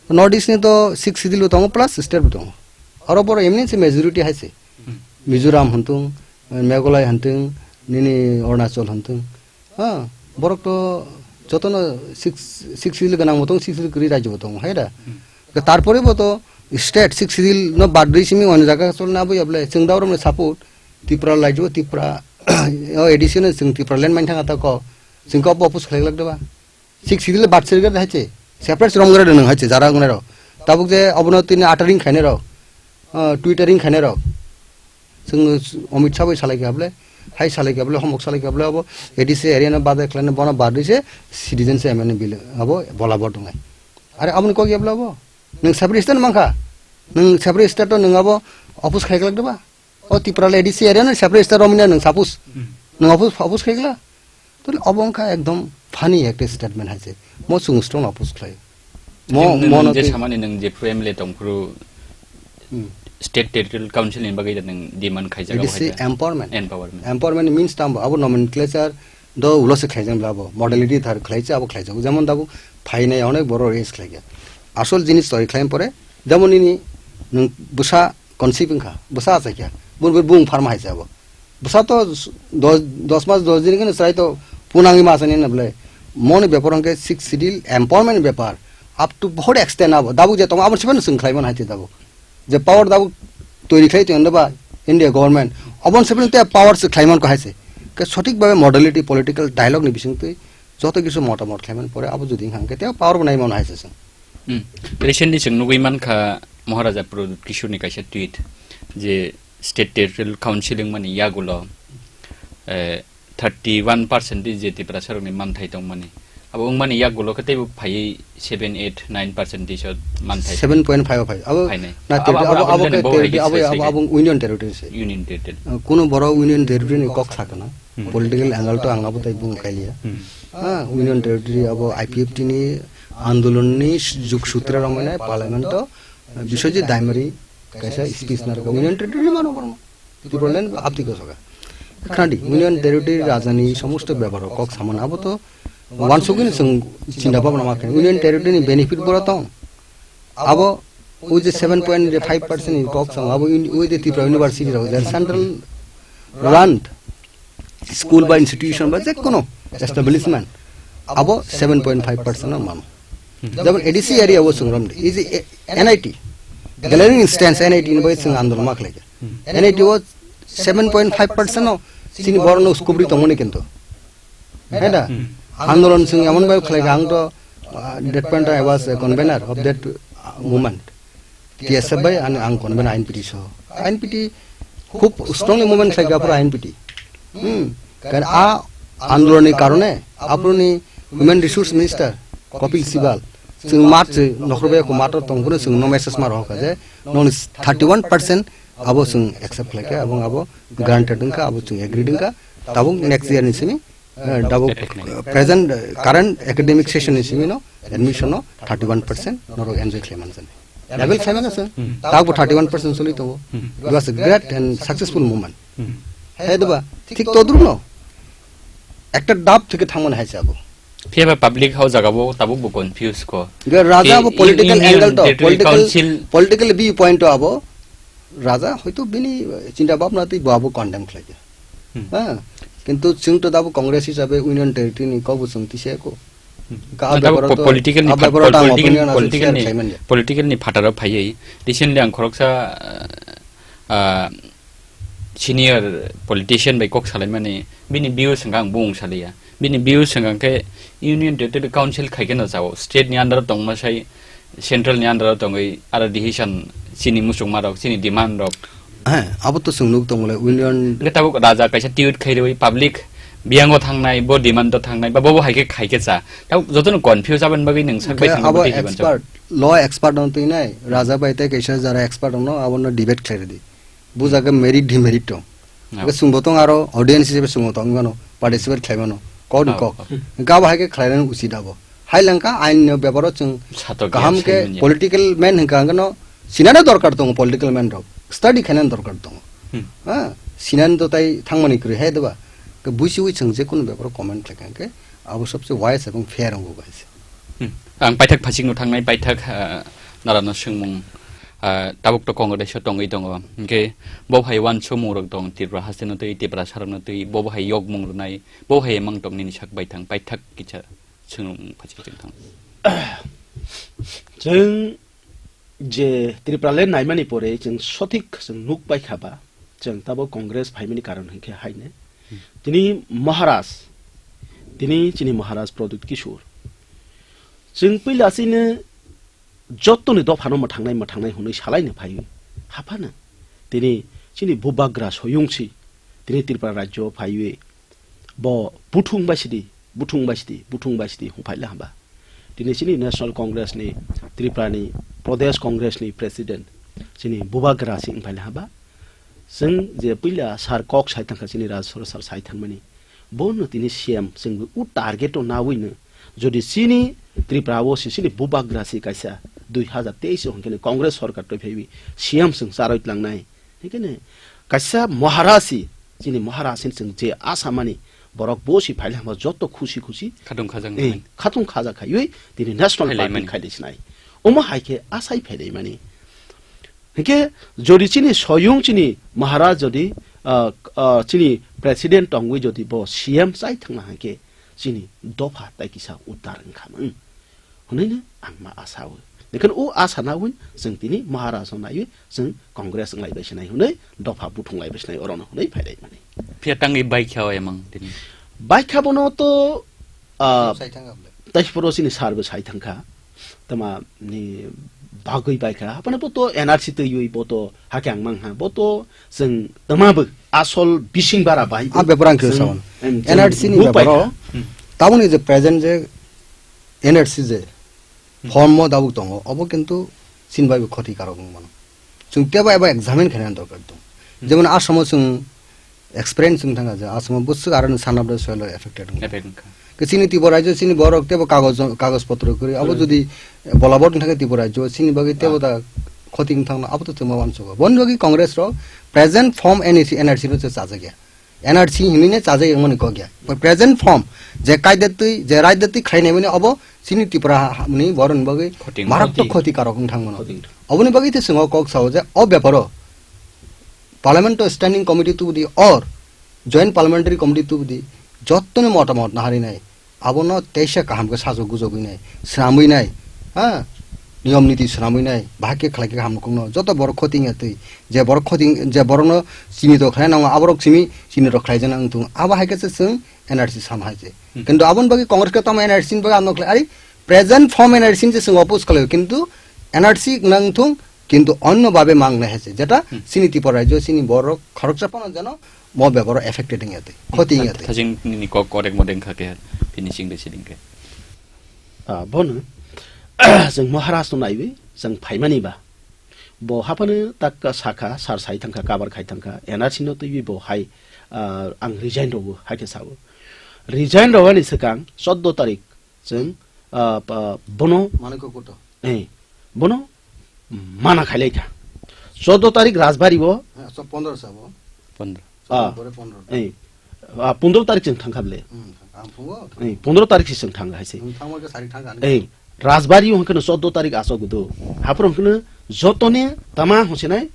North East ni to six schedule bo tongo plus state bo tongo. Oro boro emni se majority hai se. Mizoram hantung, Meghalaya hantung, nini Arunachal hantung. Ha, borok to jotono six, six schedule gwnang bo tongo, six schedule kwrwi rajyo bo tongo, hai da? Hmm. Tarpore bo to state six schedule no bad rwi simi ono jaga cholna abo yable. Chwng da oromni support, Tripura rajyo, Tripura, o A D C no chwng Tripura land main thanga ta ko. Chwng ko oppose khlai glak da ba? Six schedule bad sirga hai che. Separate rom gra nwng hai che, jara wngnai rok. Tabuk je obono tini uttering khainai rok. Ah, twittering khainai rok. Chwng Amit Shah bai salai kha bole, hai salai kha bole, homok salai kha bole, abo A D C area no bade khlaina bono bad rwi se citizen se M N A bill abo bola bo tongnai. Are aboni kok yabla abo? Nwng separate state mankha? Nwng separate state to nwng abo oppose khai glak da ba? O Tripura le A D C area no separate state romina nwng suppose. Hmm. Nwng oppose, oppose khai gla? Tole obo wngkha ekdom funny ekta statement hai se. Mo chwng strong oppose khlai. Mo, nwng, mo nwng no je twi- samani nwng jephru M L A tongphru Hmm. State Territorial Council ni bagwi da nwng demand khaijak A D C hai da. Empowerment. Empowerment. Empowerment means tamo abo nomenclature do ulo se khlaijak bla abo. Modality thar khlai se abo khlaijak. Jemon dabu phainai onek boro raise khlaikha. Asol jinis tori khlaim pore, jemon nini nwng bwsa conceive wngkha, bwsa achaikha, bun bun bung pharma hai se abo. Bwsa to dos, dos mas dos din khe chwrai to punangwi ma asani na bwle. Moni bepar hwnkhe six schedule empowerment bepar. Up to what extent abo? Dabuk je tongo, aboni sibeno chwng khlai mano hai te dabuk. Je power dabuk toiri khlai tong ba India government. Aboni sibeno te power se khlai man ko hai se. Ke sothik babe modality political dialogue ni bising twi joto kisu motamot khlai man pore abo jodi hwnkha hwnkhe te power bo nai mano hai se chwng. Hmm. Recently chwng nugwi mankha Maharaja Pradyut Kishore ni kaisa tweet je State Territorial Council wngmani yagulo, eh, thirty one percent je Tiprasa rokni manthai tongmani. Abo wngmani yagulo khe teibo phaiwi seven, eight, nine percent so manthai. Seven point five o phai. Abo phainai. Na abo, ter-, abo, abo, abo aboni khe bo ter-, hai abo, kisa abo, abo Union Territory se. Union Territory. Uh, kuno borok Union Territory ni kok sakana. Hmm. Political angle to ang abo tai bung khailiya. Hmm. Ah, Union Territory abo I P F T ni andolon ni juk sutra romane Parliament to, uh, Biswajit Daimari kaisa speech narwkha Union Territory mano borno. Tipraland apti ko soka. Khandi Union Territory rajani somosto beparo kok samana abo to wansugini chwng chinta bhabna ma khe Union Territory ni benefit boro tong. Abo o je seven point five percent ni kok sam abo in, o je Tripura University rok je central run school ba institution ba je kono establishment abo seven point five percent no mano. Jemon A D C area o chwng romdi, ei je N I T, glaring instance N I T ni bai chwng andolon ma khlai kha. N I T o seven point five percent no chini borok no kubri tongmani kintu. Hai da? Andolon chwng emon bai khlai kha, ang to, uh, that point I was a convener of that, uh, movement. T S F bai ani ang konben I N P T so. I N P T khub strongly movement khlai kha pura I N P T. Hmm. Kan a andolon ni karone aphuru ni Human Resource Minister Kapil Sibal chwng mat se nokhor bai ko mat tong phuru chwng no message ma rokha je non thirty one percent abo chwng accept khlai kha, abo abo granted wngkha, abo chwng agreed wngkha. Tabuk next year ni simi, eh, tabuk, eh, present, eh, current academic session ni simi no admission no thirty one percent norok enjoy khlai manjani. Level khlai mano se. Hmm. Tabuk thirty one percent choli tongo. Hmm. It was a great and successful movement. Hmm. Hai doba, thik todrup no. Ekta dap thike thangmani hai se abo. Phiya ba public hao jaga bo tabuk bo confuse ko. Ge raja Ke bo political Union angle to, Territory political, Council political view point to abo. Raja hoito bini chinta bhabna twi bo abo condemn khlai kha. Hmm. Ha? Kintu chwng to dabo Congress hisabe Union Territory ni kok bo chwng tisa ko. Hmm. Ka Nang tabuk beparo po-, to, political ni a phat-, beparo pol-, to ang political ni, opinion aswk political share ni, khlai manya. Political ni phataro phaiwi. Recently ang khoroksa, ah, ah, senior politician bai kok salaimani, bini views hwnkha ang bung saliya. Bini views hwnkha khe Union Territory Council khai kheno chao, state ni under o tongma sai, Central ni under o tongwi aro decision chini muchungma rok, chini demand rok. He, abo to chwng nuk tongmole union. Hwnkhe tabuk raja kaisa tweet khairwi public biyango thangnai, bo demand o thangnai, ba bobo hai khe khai khe cha. Tabuk jotono confuse aboni bagwi nwng sak bai Hwnkhe thangwi abo tei hiban expert, law expert no twi nai, raja bai tei kaisa jara expert no abono debate khlai rwdi. Buja khe merit demerit tong. No. Hwnkhe chwngbo tong aro audience hisabe chwngbo tong mano, participate khlai mano. Kok ni No. kok. Hwnkhe abo hai khe khlai nani uchit abo. Hai lang kha ain no beparo chwng Satok kaham ya, khe sengmani ya. Political man hwnkha hwnkhe no sinani dorkar tongo political man rok. Study khainani dorkar tongo. Hmm. Ha? Sinani to tai thangmani kwrwi hai doba. Khe buisiwi chwng je kunu beparo comment khlai kha hwnkhe abo sobse wise ebong fair wngbo bai se. Hmm. Ang paithak phasingno thangnai, paithak, ah, narano swngmung, ah, tabuk to Congress o tongwi tongo. Hwnkhe bo hai uansukmung rok tong, Tripura hasteno twi, Tiprasa rokno twi, bo hai yokmung rwnai, bo hai mang tong nini sak baithang, paithak kisa swngmung phasing chwng thang. Chwng je Tripura le naimani pore chwng sothik chwng nuk paikha ba, chwng tabo Congress phaimani karon hinkhe haine. Hmm. Tini Maharaj, tini chini Maharaj Pradyut Kishore. Chwng puila chini jottoni dophano mwthangnai, mwthangnai hwnwi salaino phaiwi haphano. Tini chini bubagra soyungsi, tini Tripura rajyo phaiwi bo buthung bai sidi, buthung bai sidi, buthung bai sidi hwnphaila hwnba. Tini chini National Congress ni Tripura ni Pradesh Congress ni President chini bubagra si wngphaila hwnba. Chwng je puila sir kok sai thangkha chini Rajsora sir sai thangmani. Bono tini C M chwng u target o nawino. Jodi chini Tripura o si chini bubagra si kaisa dui hazar teis o hwnkhe Congress sorkar twi phaiwi C M chwng charwi tlangnai. Hingkhe kaisa Maharasi, chini Maharasi chwng je asa mani, borok bo si phaile hwnba joto khusi khusi, khatung khajak eh, nai. Khatung khajak khaiwi tini National Khailai Party mani. Khailai sinai. Omo hai khe asai phailai mani. Hingkhe jodi chini soyung chini Maharaj jodi, ah, ah, chini President tongwi jodi bo C M chai thangna hingkhe chini dopha tai kisa udar wngkha mang. Hwnwi no ang ma asa o. Lekin o asa na win chwng tini Maharaj no naiwi chwng Congress wnglai bai sinai hwnwi dopha buthung lai bai sinai oro no hwnwi phai lai mani. Phiya tangwi bai kha o emang tini. Bai kha bono to, ah, Sai thang able. Tai phoro chini sir bo sai thangkha. Tama ni bagwi bai kha. Hapana bo to N R C twiwi bo to hakhe ang mang ha. Bo to chwng tama bo asol bising bara bai bo. A bepar ang khe chwng, sao. Em, chwng N R C ni bu bai beparo kha. Hmm. Taboni je present je N R C je Hmm. form o dabuk tongo, obo kintu chini bai bo khoti karok wng mano. Chwng tebo ebo examine khaina dorkar tongo. Hmm. Jemon Assam o chwng experience wng thangkha je Assam o bwswk aro ni sanabra soil o affected wng. Affect wngkha. Ke chini Tripura rajyo chini borok tebo kagoj, kagoj potro kwrwi, abo Hmm. jodi bolabot wng thangkha Tripura rajyo chini bagwi tebo Ah. da khoti wng thangno abo to chwngma uansukgo. Boni bagwi Congress rok present form N R C, N R C no chajak ya. N R C hinwi ne chajak wngmani kok ya. Present form je kaida twi, je raida twi khlai naimani obo chini Tripura ha-, hamni borokni bagwi Khoti wngkha. Maratwk khoti karok wng thangmano. Khoti wngkha. Oboni bagwi tei chwng o kok sao je o beparo Parliament o Standing Committee tubudi or Joint Parliamentary Committee tubudi jottoni motamot naharinai. Abono teisa kaham khe sajok gujogwi nai, swnamwi nai, ha? Niyom niti swnamwi nai, bahai khe khlai khe kaham nukungno. Joto borok khoti wngya twi, je borok khoti, je borokno chini rok khlai nango, aborok simi chini rok khlai jana wng thung. Abo hai khe se chwng N R C sama hai se. Hmm. Kintu aboni bagwi Congress khe tamo N R C ni bagwi ano khlai, ari present form N R C ni se chwng oppose khlaio, kintu N R C nang thung, kintu onno babe mang nai hai se. Jeta Hmm. chini Tripura rajyo, chini borok khoroksa phano jeno mo bebaro affected wngya twi, khoti wngya twi. Thajing nini kok korek mo dengkha khe finishing de siding khe. Ah, bono, chwng Maharaj no naiwi, chwng phaimani ba. Bo haphano tak sakha, sir sai thangkha, kabar khai thangkha, N R C no twiwi bo hai, ah, ang resign rwo, hai khe sao. Resign rwani swkang choddo tarik chwng, ah, pa-, bono Manikya Kuto. Eh, bono mana khailai kha. Choddo tarik Rajbari o. Eh, so pondro sabo. Pondro. Ah. Pore pondro. Eh, ah, pondro tarik chwng thangkha ble. Hmm, ang phungo. Eh, pondro tarik si chwng thangkha hai se. Ang thangma khe sari thangkha ani. Eh, Rajbari o hwnkhe no choddo tarik asok do. Haphro hwnkhe no jotoni tama hwse nai.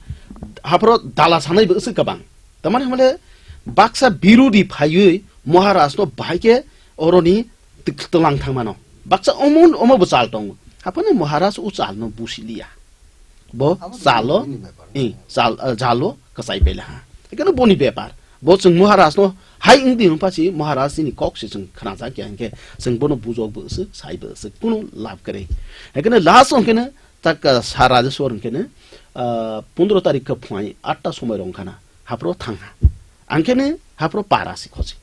Haphro dala sanai bo swk kabang. Tamani hwnle baksa birodi phaiwi Maharaj no bahai khe oroni tik-, tlang thangmano. Baksa omo, omo bo chal tongo. Haphano Maharaj o chal no busi liya. Bo abo chalo, bini bepar. Eh, chal, eh, jalo kasai pela ha. Ekeno boni bepar. Bo chwng Maharaj no Hai wng di wng pha si Maharaj ni kok se chwng khna jak ya, hwnkhe chwng bono bujok bo swk, sai bo swk, kunu lab kwrwi. Hwnkhe last o hwnkhe tak, ah, Sir Rajeshwar hwnkhe, ah, pondro tarik khe phuai atta somoi rok wngkha na, haphro thang ha. Ang khe haphro para si khosi.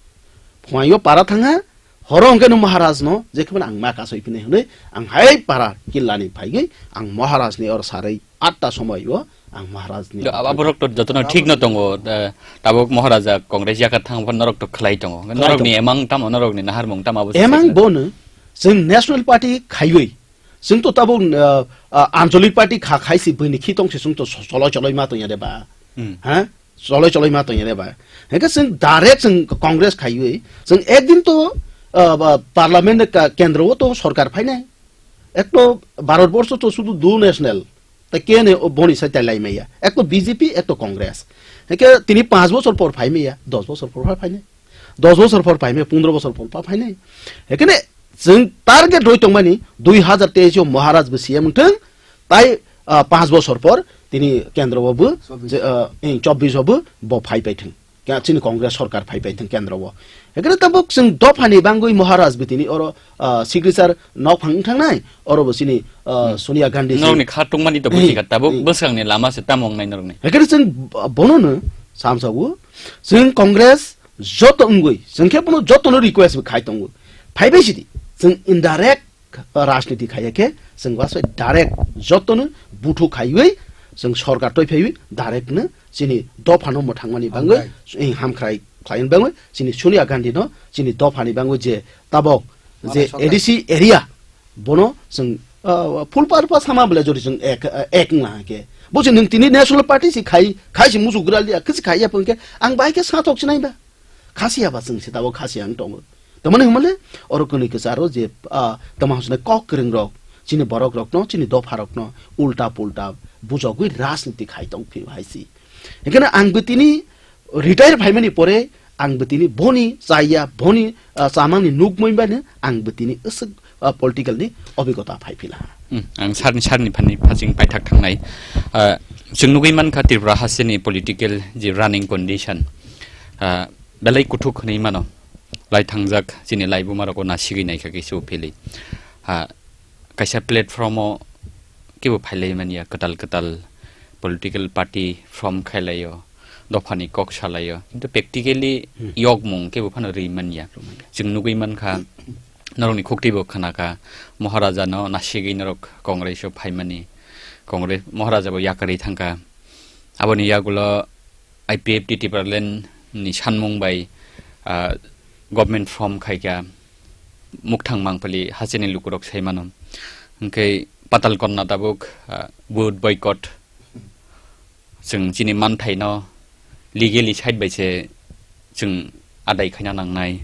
Phuai o para thang ha, horo hwnkhe no Maharaj no, je khe ang ma kasoi phine hwnwi, ang hai para killa ni phaigwi, ang Maharaj ni or sarai atta somoi o ang Maharaj ni. Aborok to jotono thik no tongo, eh, tabuk Maharaja Congress yakat thang phan norok to khlai tongo. Norok ni emang tamo, norok ni naharmung tamo abo se emang side na. Bono, chwng National Party khaiwi, chwng to tabuk, eh, eh, Anchalik Party kha khai si bini khitong se chwng to choloi choloi ma tong ya de ba. Hmm. Ha? Choloi choloi ma tong ya de ba. Hwnkhe chwng direct chwng Congress khaiwi, chwng ekdin to, eh, ba, Parliament ka-, kendro o to sorkar phainai. Ek to Bharat borsho to sudu du national. Ta kene o boni sai tai lai maya. Ek to B J P, ek to Congress. Hwnkhe tini panch bochor por phai maya, dos bochor por phai phainai. Dos bochor por phai maya, pondro bochor por pa phainai. Hwnkhe ne chwng target roi tongmani dui hazar teis o Maharaj bo C M wngthwng, tai, ah, panch bochor por tini kendro o bo, chobbish. Je, ah, eh, chobbish o bo, bo phai paithwng. Kya chini Congress sorkar phai paithwng kendro o. Hwnkhe tabuk chwng dophani bangwi Maharaj bo tini oro, ah, signature nok phang wngthangnai, oro bo chini, ah, hmm. Sonia Gandhi si norokni kha tongmani to hmm. Buji kha tabuk hmm. Bwswkangni lama se tamo wngnai norokni. Hwnkhe chwng bonono samsa o, chwng Congress joto wngwi, chwng khe bono jotono request bo khai tongo. Phai bai sidi, chwng indirect rajniti khaiya khe, chwng wasai direct jotono buthu khaiwi, chwng sorkar toi phaiwi, direct no chini dophano mwthangmani bangwi, hamkrai. Chwng hamkrai khlaini bangwi, chini Sonia Gandhi no, chini dophani bangwi je tabok, je manai sorkar. A D C area, bono chwng, ah, full power pa sama bole jori chwng ek, ek wngna khe. Bo se nwng tini National Party si khai, khai si musu gral dia, kisi khai ya pon khe, ang bai khe sa thok sinai ba. Khasiya ba chwng se tabok khasiya wng tongo. Tamani hwnmale oro kwnwi kwcharo je, ah, tamo hwnsunai kok kwrwng rok, chini borok rokno, chini dopha rokno ulta pulta bujogwi rajniti khai tong phio hai si. Hingkheno ang bo tini retire phaimani pore ang bo tini boni chaya, boni, ah, chamani nukmui bani ang bo tini aswk, ah, political ni obhigota phai phila. Hmm, ang sarni, sarni phani phasing paithak thangnai. Ah, chwng nugwi mankha Tripura hasteni political je running condition, ah, belai kuthuk hwnwi mano. Lai thangjak chini laibuma rokno nasigwi naikha khe se philwi. Ah, kaisa platform o kebo phailai manya, kwtal kwtal political party form khailaio, dophani kok salaio, kintu practically hmm. Yokmung kebo phano rwi manya. Rwi manya. Chwng nugwi mankha, norokni khukti bo khnakha, Maharaja no nasigwi norok Congress o phaimani, Congress, Maharaja bo yakarwi thangkha. Aboni yagulo I P F T Tipraland ni sanmung bai, ah, government form khaikha, mukthang mangpili hachini lukurok sai mano. Hwnkhe Patal Konna tabuk, ah, vote boycott. Chwng chini manthaino legally side bai se chwng adai khaina nangnai.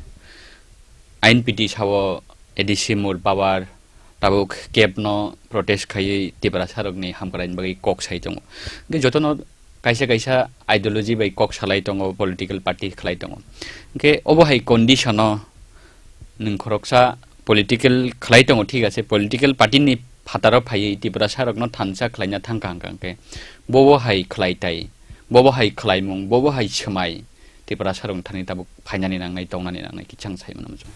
Ain piti sao A D C more power, tabuk kebno protest khaiwi Tiprasa rokni hamkraini bagwi kok sai tongo. Hwnkhe jotono kaisa kaisa ideology bai kok salai tongo, political party khlai tongo. Hwnkhe obo hai condition o nwng khoroksa political khlai tongo, thik ase, political party ni phataro phaiwi Tiprasa rokno thansa khlaina thangkha hwnkha hwnkhe bobo hai khlai tai, bobo hai khlaimung, bobo hai swmai Tiprasa rok thani tabuk phainani nangnai, tongnani nangnai kisa ang sai mano muchung.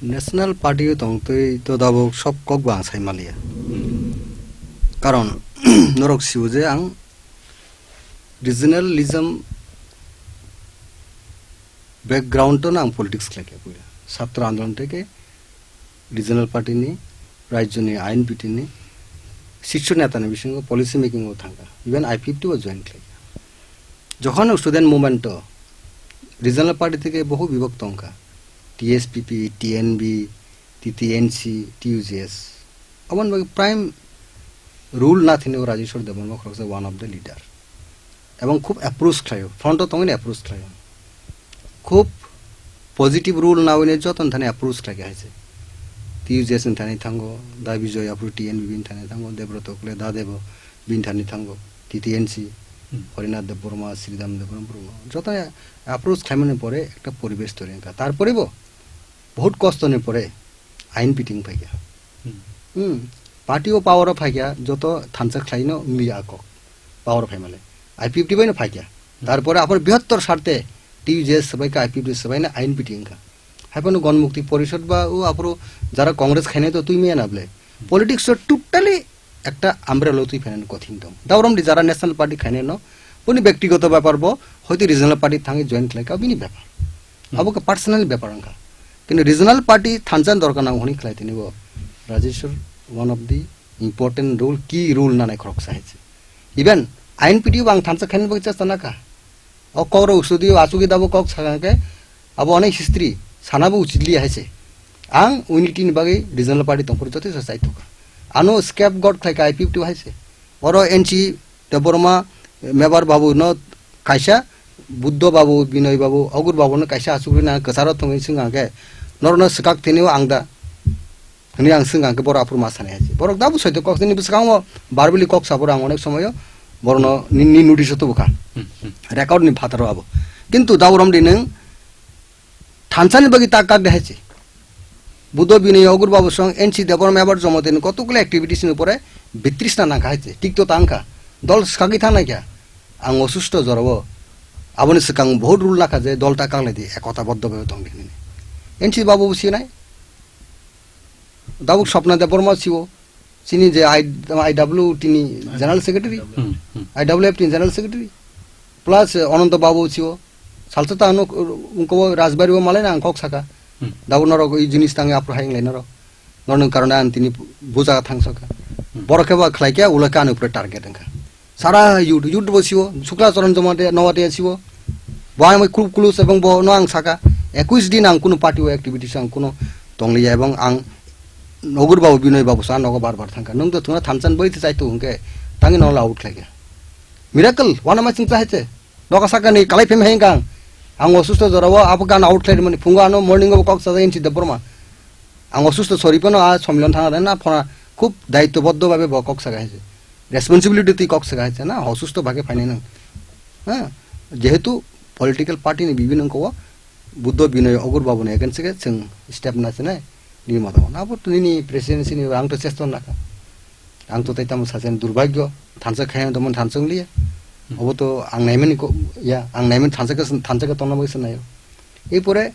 National party o tongtwi to tabuk sob kok bo ang sai maliya. Karon norok sio je ang regionalism background to no ang politics khlai khe puila. Chhatro andolon theke regional party ni, rajyo ni I N P T ni, shirso neta ni bisingo policy making o thangkha. Even I P F T o join khlaikha. Jokhon student movement o regional party theke bohu bibhakto wngkha. T S P P, T N B, T T N C, T U J S. Aboni bagwi prime role na thini o Rajeshwar Debbarma khoroksa one of the leader. Ebong khub approach khlaio, front o tongwini approach khlaio. Khub positive role nawini joto ni thani approach khlaikha hai se. T U J S ni thani thango, Da Bijoy aphuru T N B B ni thani thango, Debroto Kule Da Debo bini thani thango, T T N C, hmm. Harinath Debbarma, Sridham Debbarma, joto approach khlaimani pore ekta poribesh toiri wngkha. Tarpore bo Bahut kosto ni pore ain piting phaikha. Hmm. Hmm. Party o power o phaikha, joto thansa khlaino wngli ya kok. Power o phaimale. I P F T bai no phaikha. Hmm. Tarpore apor bihottor sarte T U J S swbai kha, I P F T swbai na I N P T wngkha. Haiphano Ganmukti Porishad ba o aphuru jara Congress khainai to twi maya na ble. Politics o totally ekta umbrella twi phainani kothin tong. Daurom di jara National Party khainai no, boni byaktigoto bepar bo, hoite regional party thangwi join khlai kha, bini bepar. Hmm. Abo khe personal bepar wngkha. Kintu regional party thansa dorkar nang hwnwi khlai tini bo. Rajeshwar, one of the important role, key role nanai khoroksa hai se. Even I N P T o bo ang thansa khainani bagwi chesta nakha. O kok rok usudi o achugwi dabo kok sakha khe abo onek history sana bo uchit liya hai se. Ang unity ni bagwi regional party tongphuru joto se chai thokha. Ano scapegoat khlai kha I P F T hai se. Oro N C Debbarma, Mebar Babu no kaisa, Buddho Babu, Binoy Babu, Ogur Babu no kaisa achugwi na kwcharo thongwi swng khe norno swkak tini o ang da hwnwi ang swng khe borok aphuru ma sanai hai se. Borok dabo soito kok nini bwskango verbally kok sa borok ang onek somoyo borokno ni, ni notice o tubu kha. Hmm, hmm. Record ni phataro abo. Kintu Daurom di nwng thansani bagwi ta kak de hai se. Buddho Binoy Ogur Babu song N C Debbarma ebar Jomotini kotokgulo activities ni upore bitrisna nang kha hai se. Tik to tang kha. Dol swkagwi thang nai kha. Ang osusto jorao aboni swkang bohut rule nakha je dol ta kak lai di, ekota boddo bhabe tong di hwnwi. N C Babu bo sinai. Dabuk Swapna Debbarma siwo, chini je I, I W T ni General Secretary, Hmm, hmm. I W F T ni General Secretary, plus, eh, Ananta Babu siwo, salsa ta ano, ungko Rajbari o malai na ang kok saka. Hmm. Dabuk norok i jinis tangi apro hai inglai norok. Norok karone ang tini buja thang saka. Hmm. Borok khe ba khlai khe ulo khe ani upre target wngkha. Sara youth, youth bo siwo, Sukla Charan Jamatia, Noatia siwo. Bo ang bai kulu, kulu se bang bo no ang saka, ekush din ang kunu party o activities ang kunu tongliya ebong ang Nogur Babu, Binoy Babu sa nogo bar bar thangkha. Nung to thuna thansan bai te chai tu hwnkhe, tangi no la out khlai khe. Miracle, wana ma ching chai che. Nogo saka ni kalai phem hai kang. Ang osusto jora o abo gan out khlai mani phungo ano morning o kok sa N C Debbarma. Ang osusto sori pano a sommilan thang na phona khub daitto boddo babe bo kok saka hai se. Responsibility twi kok saka hai se na, osusto bage phainai nang. Ha? Jehetu political party ni bibin wngkha o Buddho Binoy Ogur Babu ni against se chwng step na chinai ni mata na bo nini presidency ni ang to chesta na kha. Ang to tai tamo sachen durbagyo thansa khayan to mon thansa liya. Hmm. Obo to ang naimani ko ya ang naimani thansa ka thansa ka tongna bagwi sanayo. Ei pore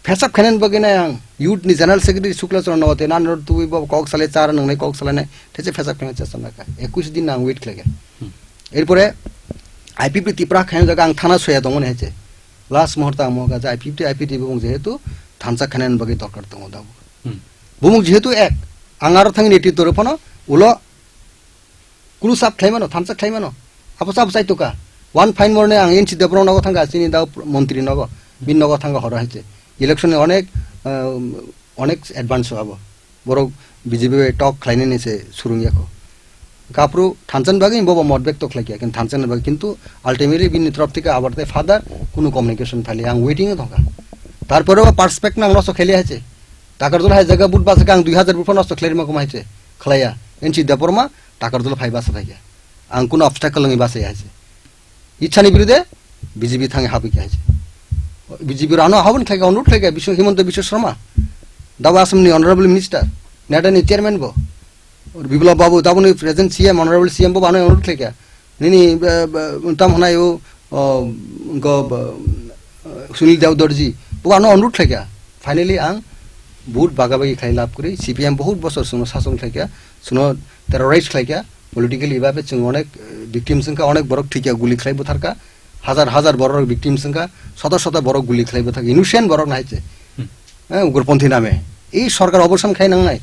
Phesap khainani bagwi nai ang youth ni general secretary Sukla Charan Noatia nang rw tubui bo kok salai char nang nai kok salai nai these phesap khaina chesta nai kha. Ekush din nang wait khlai kha. Hmm. Erpore I P F T Tipra khaina jaga ang thana soya tongmani hai che. Last muhurta ang moga je I P F T, I P F T bumung jehetu thansa khainani bagwi dorkar tongo da. Hmm. Bumung jehetu ek ang aro thangni netritwo rw phano ulo Kulu sap khlai mano, thansa khlai mano. Apo sap chai tuka. One fine morning ang N C Debbarma nogo thangka, chini da montri nogo. Bin nogo thangka horo hai che. Election ni onek, ah, onek advance abo. Borok B J P bai talk khlainani se surung yako. Kapru thansan bagwi bobo mot bek to khlai kya, kin thansan bagwi kintu ultimately bini trop thika abar te father kunu communication phali ang waiting thangka. Tarpore ba perspect nang nosto kheli hai che. Takarjul hai jaga but basa kang dui hazar but nosto khlai ma kumai che. Khlaiya. N C Debbarma Takarjula phai basa phai khe. Ang kuno obstacle wngwi basa ya hai se. Ichhani birude B J P thangi habwi khe hai se. B J P rano haboni khlai khe, onurut khlai khe, Biswa-, Himanta Biswa Sarma. Dabo Assam ni honorable minister, neta ni chairman bo. Biplab Babu, dabo ni present C M, honorable C M bo bano onurut khlai khe. Nini, eh, eh, tam hwnai o, o, go, eh, Sunil Dev Dorji, bo ano onurut khlai kha. Finally, ang vote baga bagi khlai lab kwrwi, C P M bahut bosor chwngno sasong khlai kha, chwngno terrorize khlai kha, politically babe chwng onek, eh, victims wngkha, onek borok thwikha, guli khlai butharkha, hazar hazar borok victims wngkha, shota shota borok guli khlai butharkha, innocent borok nai che. Hmm. Eh, ugroponthi name. Ei sorkar obosan khai nangnai.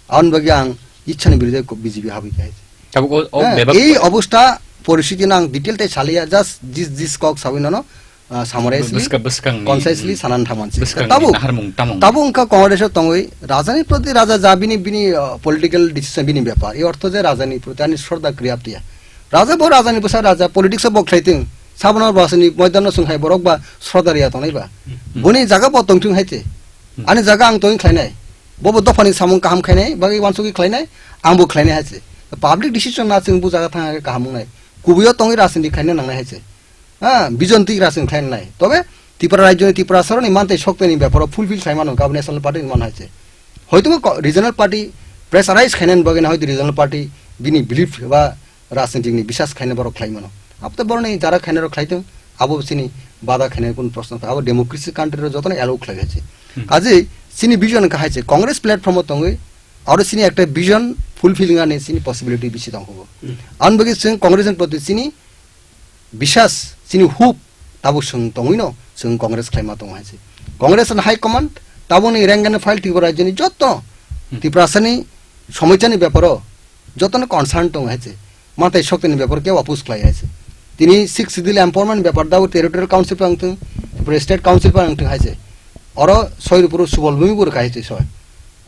Aboni bagwi ang ichhani birude ko B J P habwi khe hai. Tabuk o, o Eh, bebak ei obostha poristiti no ang detail tei saliya, just this, this kok sawi nono, ah, summarizely, bwska-, bwskangni, concisely mm, sanani thangman se. Bwskangni tabuk, naharmung tamung. Tabuk wngkha Congress o tongwi rajani proti raja ja bini, bini, ah, political decision bini bepar. Ei ortho je rajani proti ani shraddha kwrwi aptiya. Raja bo rajani bwsa raja, politics o bo khlai thung. Sabono rajani moidan no swng hai borok ba shraddha riya tongnai ba. Hmm. Boni jaga bo tongthung hai te. Hmm. Ani jaga ang tongwi khlainai. Bobo dophani samung kaham khainai, bagwi uansugwi khlainai, angbo khlainai hai se. Public decision na chwng bo jaga thang kaham wngnai. Kubuio tongwi rajniti khlaina nangnai hai se. Ha, bijon tik rajniti khlaina nai. Tobe Tripura rajyoni Tripura soroni mantei sokteni beparo fulfill khlaimano gabo National Party ni man hai se. Hoito ko regional party pressurize khainani bagwi na hoito regional party bini belief ba rajnitik ni bisas khaina borok khlai mano. Abo to boroni jara khaina rok khlai tong. Abo chini bada khainai kun proshno phai. Abo democracy country ro jotono allow khlai hai se. Hmm. Kaje chini vision ka hai se Congress platform o tongwi aro chini ekta vision fulfilling ani chini possibility bisi tong kho. Hmm. An bagwi chwng Congress ni proti chini bisas, chini hope tabuk chwng tongwi no chwng Congress khlaima tongo hai se. Congress ni high command tabuk ni rank and file Tripura rajyo ni joto Hmm. Tiprasa ni somosya ni beparo jotono concern tongo hai se. Matai shokti ni beparo kebo oppose khlai hai se. Tini six schedule empowerment bepar dabo territorial council pa wngthung, Tripura state council pa wngthung hai se. Oro soi rupuru subol bumi buru kai se soi.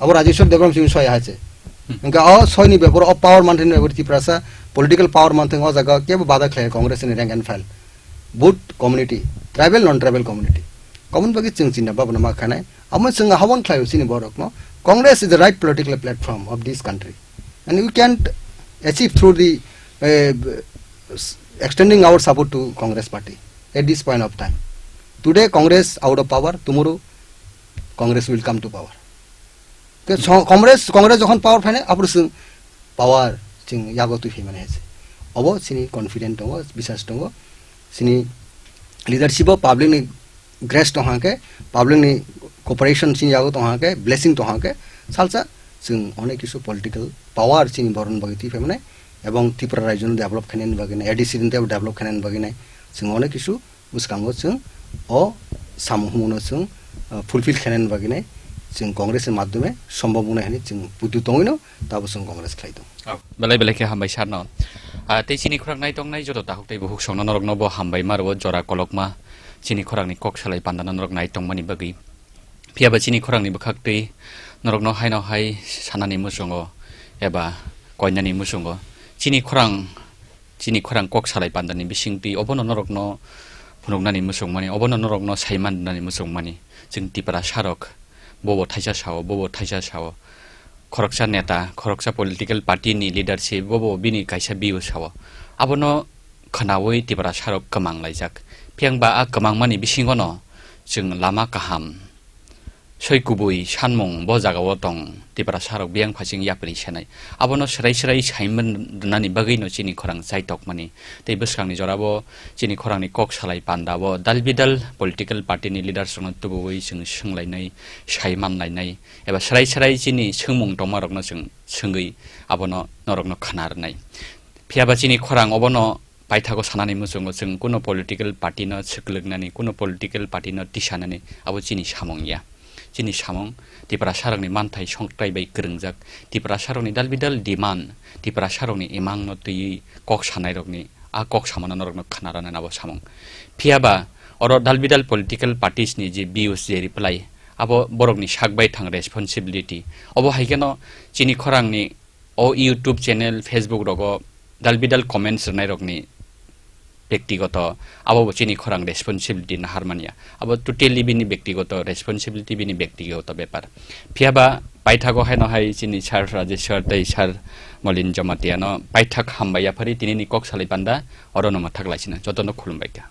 Abo Rajeshwar Debbarma simi soi hai se. Hmm. Hingke o soi ni beparo o power manthung ni beparo Tiprasa political power manthung o jaga kebo bada khlai Congress ni rank and file. Both community, tribal, non tribal community. Common bagwi chwng chinna babana ma khanai. Amo chwng habon khlai chini borok no. Congress is the right political platform of this country. And we can achieve through the, uh, s-, extending our support to Congress party at this point of time. Today Congress out of power, tomorrow Congress will come to power. Ke so-, Congress, Congress jokhon power phainai, aphuru chwng power chwng yago twi phaimani hai se. Obo chini confident tongo, bisas tongo. Chini leadership o public ni grace tong hang khe, public ni cooperation chini yago tong hang khe, blessing tong hang khe, salsa chwng onek kisu political power chini borok ni bagwi twi phaimanai, ebong Tripura rajyo no develop khainani bagwi nai, A D C ni tei develop khainani bagwi nai, chwng onek kisu bwskango chwng o samung humung no chwng, uh, fulfill khainani bagwi nai, chwng Congress ni madhyome sombhob wngnai hwnwi chwng puitu tongwi no tabo chwng Congress khlai tongo. Oh, belai belai khe hambai sir no. Ah, tei chini khorang nai tongnai joto takhuk tei bukhuk songno norok no bo hambai ma rwo jora kolokma chini khorang ni kok salai panda no norok nai tongmani bagwi. Phiya ba chini khorang ni bwkhak twi norok no hai no hai sanani muchungo eba koinani muchungo chini khorang, chini khorang kok salai panda ni bising twi obono norok no phunuknani muchungmani, obono norok no saiman nani muchungmani. Chwng Tiprasa rok bobo thaisa sao, bobo thaisa sao. Khoroksa neta, khoroksa political party ni leadership, bobo bini kaisa view sao. Abono khwnaui Tiprasa rok kwmang laijak. Phiyang ba a kwmangmani bisingo no chwng lama kaham soi kubui sanmung bo jagao tong Tiprasa rok biyang phasing yapri senai. Abono swrai swrai saiman rwnani bagwi no chini khorang chaitokmani. Tei bwskangni jorabo chini khorangni kok salai panda bo dal bidal political party ni leaders rokno tubuwi chwng swnglainai, saiman lainai. Eba srai srai chini swngmung tongma rokno chwng swngwi abono norokno khwna rwnai. Phiya ba chini khorang obono paithago sanani muchungo chwng kuno political party no swklwknani, kuno political party no tisanani abo chini samung ya. Chini samung Tiprasa rokni manthai songkrai bai kwrwngjak, Tiprasa rokni dal bidal demand, Tiprasa rokni imang no twiwi kok sanai rokni a kok samano norokno khwna rwnani abo samung. Phiya ba oro dal bidal political parties ni je views je reply abo borokni sak bai thang responsibility. Obo hai kheno chini khorangni o YouTube channel, Facebook rogo dal bidal comments rwnai rokni bektigoto abo bo chini khorang responsibility nahar manya. Abo totally bini bektigoto responsibility, bini bektigoto bepar. Phiya ba paithago haino hai chini sir Rajesh sir tei sir Molin Jamatia no paithak hambai yaphari tini ni kok salai panda oro no mathak laisina jotono khulumbai kha.